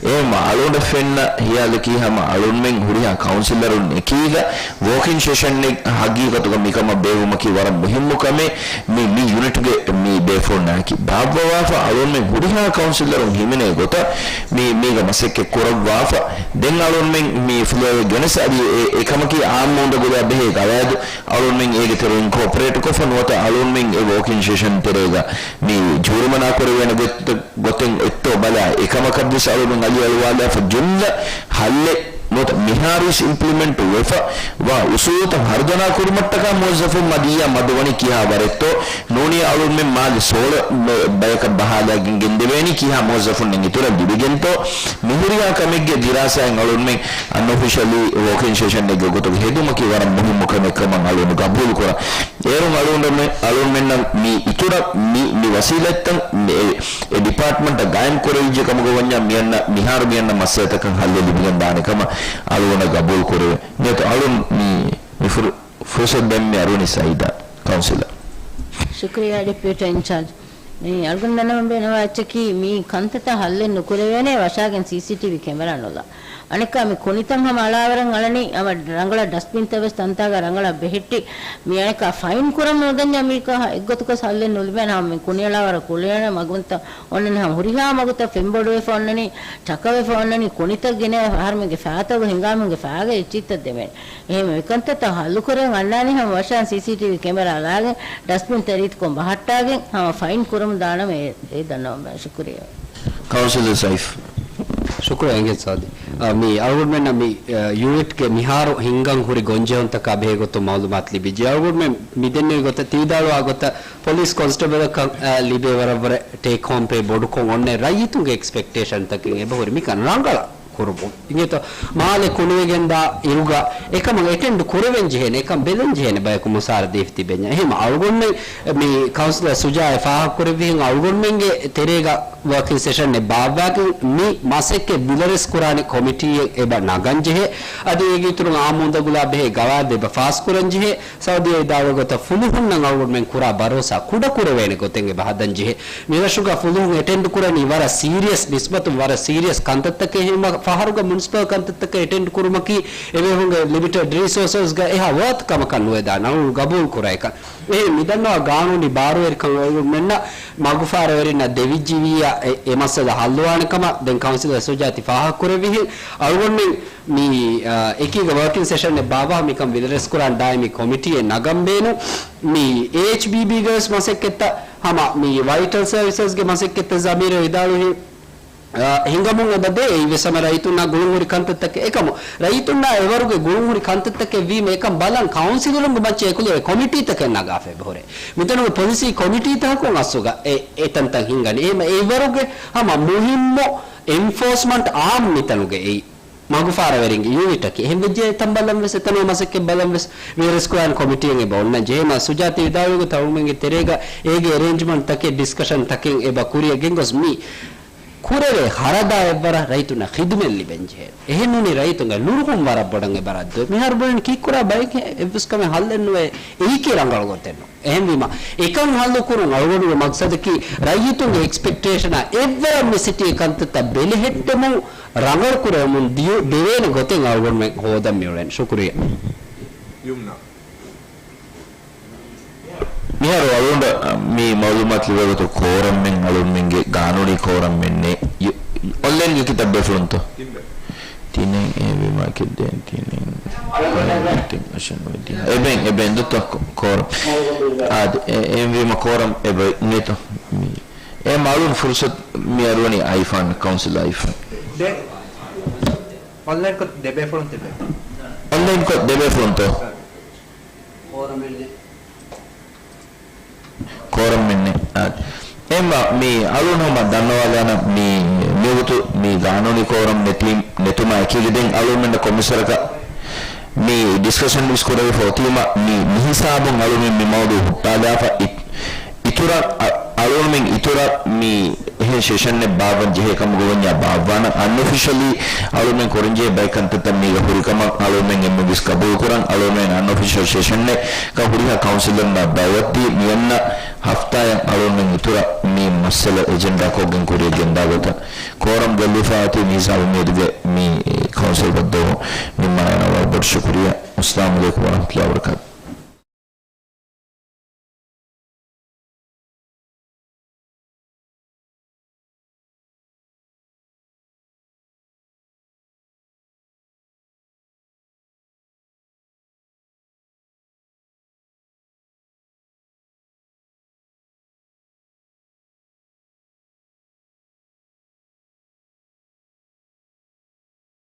އެމަ އަޅުގަނޑަށް ފެންނަ ހިޔާލަކީ ހަމަ އަޅުންމެން ހުރިހާ ކައުންސިލަރުން އެކީގަ ވޯކިން ސެޝަންއެއް ހަގީގަތުގަ މިކަމަށް ބޭއްވުމަކީ ވަރަށް މުހިއްމު ކަމެއް. މި، މި ޔުނިޓްގެ މި ބޭފުޅުންނާއެކީ. ބާއްވަވާފަ އަޅުންމެން ހުރިހާ ކައުންސިލަރުން ހިމެނޭ ގޮތަށް މި، މީގަ މަސައްކަތް ކުރައްވާފަ. ދެން އަޅުންމެން މި ފުލޯއެއް ގެނެސް އަދި އެ، އެކަމަކީ އާއްމު އުނދަގުލާ ބެހޭ ގަވާއިދު އަޅުންމެން އޭގެ ތެރެއިން ކޯޕަރޭޓް ކޮށްފަ ނުވަތަ އަޅުންމެން އެ ވޯކިން ސެޝަން ތެރޭގަ މި ޖޫރިމަނާ ކުރެވޭނެ ގޮތް، ގޮތެއް އޮތްތޯ ބަލާ، އެކަމަކަށްވެސް އަޅުން އަލިއަޅުވާލާފަ ޖުމްލަ ހައްލެއް ނުވަތަ މިހާރުވެސް އިމްޕްލިމެންޓް ވެފަ ވާ އުސޫލުތައް ހަރުދަނާ ކުރުމަށްޓަކާ މުވައްޒަފުން މަދިއްޔާ މަދުވަނީ ކިހާ ވަރެއްތޯ؟ ނޫނީ އަޅުންމެން މާލެ ސޯޅަ ބަ-، ބަޔަކަށް ބަހާލާގެން ގެންދެވޭނީ ކިހާ މުވައްޒަފުންނެއް އިތުރަށް ލިބިގެންތޯ؟ މިހުރިހާ ކަމެއްގެ ދިރާސާއިން އަޅުންމެން އަންއޮފިޝަލީ ވޯކިން ސެޝަންއެއްގެ ގޮތުގަ ހެދުމަކީ ވަރަށް މުހިއްމު ކަމެއް ކަމަށް އަޅުން ގަބޫލުކުރަން. އޭރުން އަޅުގަނޑުމެ-، އަޅުގަނޑުމެންނަށް މި އިތުރަށް މި، މި ވަސީލަތްތައް މި، އެ، އެ ޑިޕާޓްމަންޓަށް ގާއިމް ކުރެވިއްޖެ ކަމުގަ ވަންޏާ މިއަންނަ، މިހާރު މިއަންނަ މައްސަލަތަކަށް ހައްލެއް ލިބިގެން ދާނެ ކަމަށް އަޅުގަނޑަށް ގަބޫލު ކުރެވޭ. ނިޔަތު އަޅުން މި، މި ފުރު-، ފުރުސަތު ދެން މި އަރުވަނީ ސައީދާ ކައުންސިލަރ. ޝުކުރިއްޔާ ޑެޕިއުޓީ އިންޗާޖް. މި އަޅުގަނޑު ދަންނަވަން ބޭނުންވާ އެއްޗަކީ މި ކަންތައްތައް ހައްލެއް ނުކުރެވޭނެ ވަށާގެން ސީސީޓީވީ ކެމެރާ ނުލާ. އަނެއްކާ މި ކުނިތައް ހަމަ އަޅާވަރަށް އަޅަނީ ހަމަ ރަނގަޅަށް ޑަސްޓްބިންތައް ވެސް ތަންތާގަ ރަނގަޅަށް ބެހެއްޓި، މި އަނެއްކާ ފައިން ކުރަން ނުދަންޏާ މީކަ އެއްގޮތަކަސް ހައްލެއް ނުލިބޭނެ. ހަމަ މި ކުނިއަޅާވަރަށް ކުޅޭނެ މަގުންތައް އޮންނަނީ ހަމަ ހުރިހާ މަގުތައް ފެންބޮޑުވެފަ އޮންނަނީ، ޓަކަވެފަ އޮންނަނީ، ކުނިތައް ގިނަ އަހަރުމެންގެ ފައިތަކުގަ ހިނގާމުންގެ ފައިގަ އެއްޗިތައް ދެމޭނެ. އެހެން މިކަންތައްތައް ހައްލުކުރަން އަންނާނީ ހަމަ ވަށާން ސީސީޓީވީ ކެމެރާ ލާގެން ޑަސްބިން ތަރީތިކޮށް ބަހައްޓާގެން ހަމަ ފައިން ކުރަމުން ދާނަމޭ. އެ ދަންނަވަން ޝުކުރިއްޔާ. ކައުންސިލަރ ސައިފް. ޝުކުރެއް އެނގޭ ސާދި. އަ، މި އަޅުގަނޑުމެންނަށް މި، އަ، ޔުނިޓްގެ މިހާރު ހިންގަން ހުރި ގޮންޖެހުންތަކާ ބެހޭގޮތުން މައުލޫމާތު ލިބިއްޖެ. އަޅުގަނޑުމެން މި ދެންނެވި ގޮތަށް ތި ވިދާޅުވާ ގޮތަށް ޕޮލިސް ކޮންސްޓެބަލަކަށް، އަ، ލިބޭ ވަރަށްވުރެ ޓޭކް ހޯމް ޕޭ ބޮޑުކޮށް އޮންނަ ރައްޔިތުންގެ އެކްސްޕެކްޓޭޝަންތަކެއް އެބަހުރި. މިކަން ރަނގަޅަށް ކުރުމުން. އިނގޭތޯ، މާލެ ކުނިވެގެންދާ އިރުގަ އެކަމަށް އެޓެންޑް ކުރެވެން ޖެހޭނެ، އެކަން ބެލެން ޖެހޭނެ ބަޔަކު މުސާރަ ދީފި ތިބެންޏާ. އެހެން އަޅުގަނޑުމެން މި ކައުންސިލަރ ސުޖާއަށް ފާހަގަކުރެއްވިހެން އަޅުގަނޑުމެންގެ ތެރޭގަ ވަރކިން ސެޝަންއެއް ބާއްވާގެން މި މަސައްކަތް ވިލަރެސް ކުރާނެ ކޮމިޓީއެއް އެބަ ނަގަން ޖެހޭ. އަދި އޭގެ އިތުރުން އާއްމު އުނދަގުލާ ބެހޭ ގަވާއިދު އެބަ ފާސްކުރަން ޖެހޭ. ސައުދީ ވިދާޅުވި ގޮތަށް ފުލުހުންނަށް އަޅުގަނޑުމެން ކުރާ ބަރޯސާ ކުޑަކުރެވޭނެ ގޮތެއް އެބަ ހަދަން ޖެހޭ. މި ރަށުގަ ފުލުހުން އެޓެންޑް ކުރަނީ ވަރަށް ސީރިއަސް، ނިސްބަތުން ވަރަށް ސީރިއަސް ކަންތައްތަކެއް. އެހެން ފަހަރުގަ މުނިސިޕަލް ކަންތައްތަކަށް އެޓެންޑް ކުރުމަކީ އެބޭފުޅުންގެ ލިމިޓެޑް ރީސޯސަސްގަ އެހާ ވާތު ކަމަކަށް ނުވެދާނެ. އަޅުގަނޑު ގަބޫލު ކުރާ އެކަން. އެހެން މިދަންނަވާ ގާނޫނީ ބާރުވެރިކަން އަޅުގަނޑުމެންނަށް މަގުފާރަވެރިންނަށް ދެވިއްޖިވިއްޔާ އެ، އެ މައްސަލަ ހައްލުވާނެ ކަމަށް ދެން ކައުންސިލަރ ސުޖާ ތި ފާހަގަކުރެއްވިހެން. އަޅުގަނޑުމެން މި، އާ، އެކީގަ ވަރކިން ސެޝަންއެއް ބާއްވާ މިކަން ވިލަރެސްކުރާން ދާއިމީ ކޮމިޓީއެއް ނަގަން ބޭނުން. މި އޭއެޗްބީބީގަވެސް މަސައްކަތްތައް ހަމަ މި ވައިޓަލް ސަރވިސަސްގެ މަސައްކަތްތައް ޒަމީރަށް ވިދާޅުވި، އާ، ހިނގަމުން އެބަދޭ. އެއީވެސް ހަމަ ރައްޔިތުންނާ ގުޅުންހުރި ކަންތައްތަކެއް. އެކަމު ރައްޔިތުންނާ އެވަރުގެ ގުޅުންހުރި ކަންތައްތަކެއް ވީމަ އެކަން ބަލަން ކައުންސިލަރުންގެ މައްޗަށް އެކުލެވޭ ކޮމިޓީތަކެއް ނަގާފަ އެބަހުރޭ. މިތަނުގެ ޕޮލިސީ ކޮމިޓީތަކުން އަސްލުގަ އެ، އެތަންތަން ހިނގަނީ. އެހެމަ އެއްވަރުގެ ހަމަ މުހިއްމު އެންފޯސްމަންޓް އާމް މިތަނުގެ އެއީ. މަގުފާރަވެރިންގެ ޔޫނިޓަކީ. އެހެން ވެއްޖެ އެތަން ބަލަން ވެސް، އެތަނުގެ މަސައްކަތް ބަލަން ވެސް ވިލަރެސްކުރާން ކޮމިޓީއެއް އެބަ އޮންނަން ޖެހޭ. މާ ސުޖާ ތި ވިދާޅުވި ގޮތަށް އަޅުގަނޑުމެންގެ ތެރޭގަ އޭގެ އެރޭންޖްމަންޓް ތަކެއް، ޑިސްކަޝަން ތަކެއް އެބަ ކުރިއަށް ގެންގޮސް މި ކުރެވޭ ހަރަދާ އެއްވަރަށް ރައްޔިތުންނަށް ޚިދުމަތް ލިބެން ޖެހޭ. އެހެން ނޫނީ ރައްޔިތުންގެ ނުރުހުން ވަރަށް ބޮޑަށް އެބަ ރައްދުވޭ. މިހާރު ބުނަނީ ކީއްކުރާ ބައެއް އެއްވެސް ކަމެއް ހައްލެއް ނުވޭ. އެއީކީ ރަނގަޅު ގޮތެއް ނޫން. އެހެންވީމަ، އެކަން ހައްލު ކުރުން އަޅުގަނޑުގެ މަގްސަދަކީ، ރައްޔިތުންގެ އެކްސްޕެކްޓޭޝަނާ އެއްވަރަށް މި ސިޓީ ކަންތައްތައް ބެލެހެއްޓެމުން ރަނގަޅު ކުރެވެމުން ދިޔު، ދެވޭނެ ގޮތެއް އަޅުގަނޑުމެން ހޯދަން މިއުޅެން. ޝުކުރިއްޔާ. ޔުމްނާ. މިހާރު އަޅުގަނޑަށް މި މައުލޫމާތު ލިބޭ ގޮތުން ކޯރަމްމެއް އަޅުގަނޑުމެންގެ ގާނޫނީ ކޯރަމްމެއް ނެތް. ޔު-، އޮންލައިންގެ ކިތައް ބޭފުޅުންތޯ؟ ތިނެއް އެހެންވީމަ ކެއްދޭން ތިނެއް. އަށެއް ނުވެދިހަ. އެބެން، އެބެން ދުތަ ކޯ-، ކޯރަމް. އާދެ، އެ-، އެހެންވީމަ ކޯރަމް އެބަ ނެތޯ؟ މި-، އެ މައުލޫން ފުރުސަތު މި އަރުވަނީ އައިފާން، ކައުންސިލް އައިފާން. ދެ-، އޮންލައިން ކޮށް ދެ ބޭފުޅުން ތިބޭ. އޮންލައިން ކޮށް ދެ ބޭފުޅުންތޯ؟ ކޯރަމެއް ނެތް. އާ. އެހެންވީމަ މި އަޅުން ހަމަ ދަންނަވާލާނަން މި މިވަގުތު މި ގާނޫނީ ކޯރަމް ނެތީ، ނެތުމާ އެކީގަ ދެން އަޅުމެންނަށް ކޮމިސަރަކަށް މި ޑިސްކަޝަން ވެސް ކުރެވިފަ އޮތީމަ މި މިހިސާބުން އަޅުމެން މި މައުޟޫ ހުއްޓާލާފަ އި-، އިތުރަށް އަ-، އަޅުމެން އިތުރަށް މި އެހެން ސެޝަންއެއް ބާއްވަން ޖެހޭ ކަމުގަ ވަންޏާ ބާއްވާނަން. އަންއޮފިޝަލީ އަޅުމެން ކުރަންޖެހޭ ބައެއް ކަންތައްތައް މީގަ ހުރިކަމަށް އަޅުމެން އެންމެންވެސް ގަބޫލުކުރަން. އަޅުމެން އަންއޮފިޝަލް ސެޝަންއެއްގަ ހުރިހާ ކައުންސިލަރުންނާ ދައުވަތުދީ މިއަންނަ ހަފްތާއަށް އަޅުމެން އިތުރަށް މި މައްސަލަ އެޖެންޑާކޮށްގެން ކުރިއަށް ގެންދާ ގޮތަށް. ކޯރަމް ގެއްލިފަ އޮތީ މިހިސާބު މިއަދުގެ މި ކައުންސިލް ބައްދަލުވުން ނިންމާލާނަން. ވަރަށް ބޮޑު ޝުކުރިއްޔާ. އައްސަލާމު ޢަލައިކުމް ވަރަޙްމަތުﷲ ވަބަރަކާތު.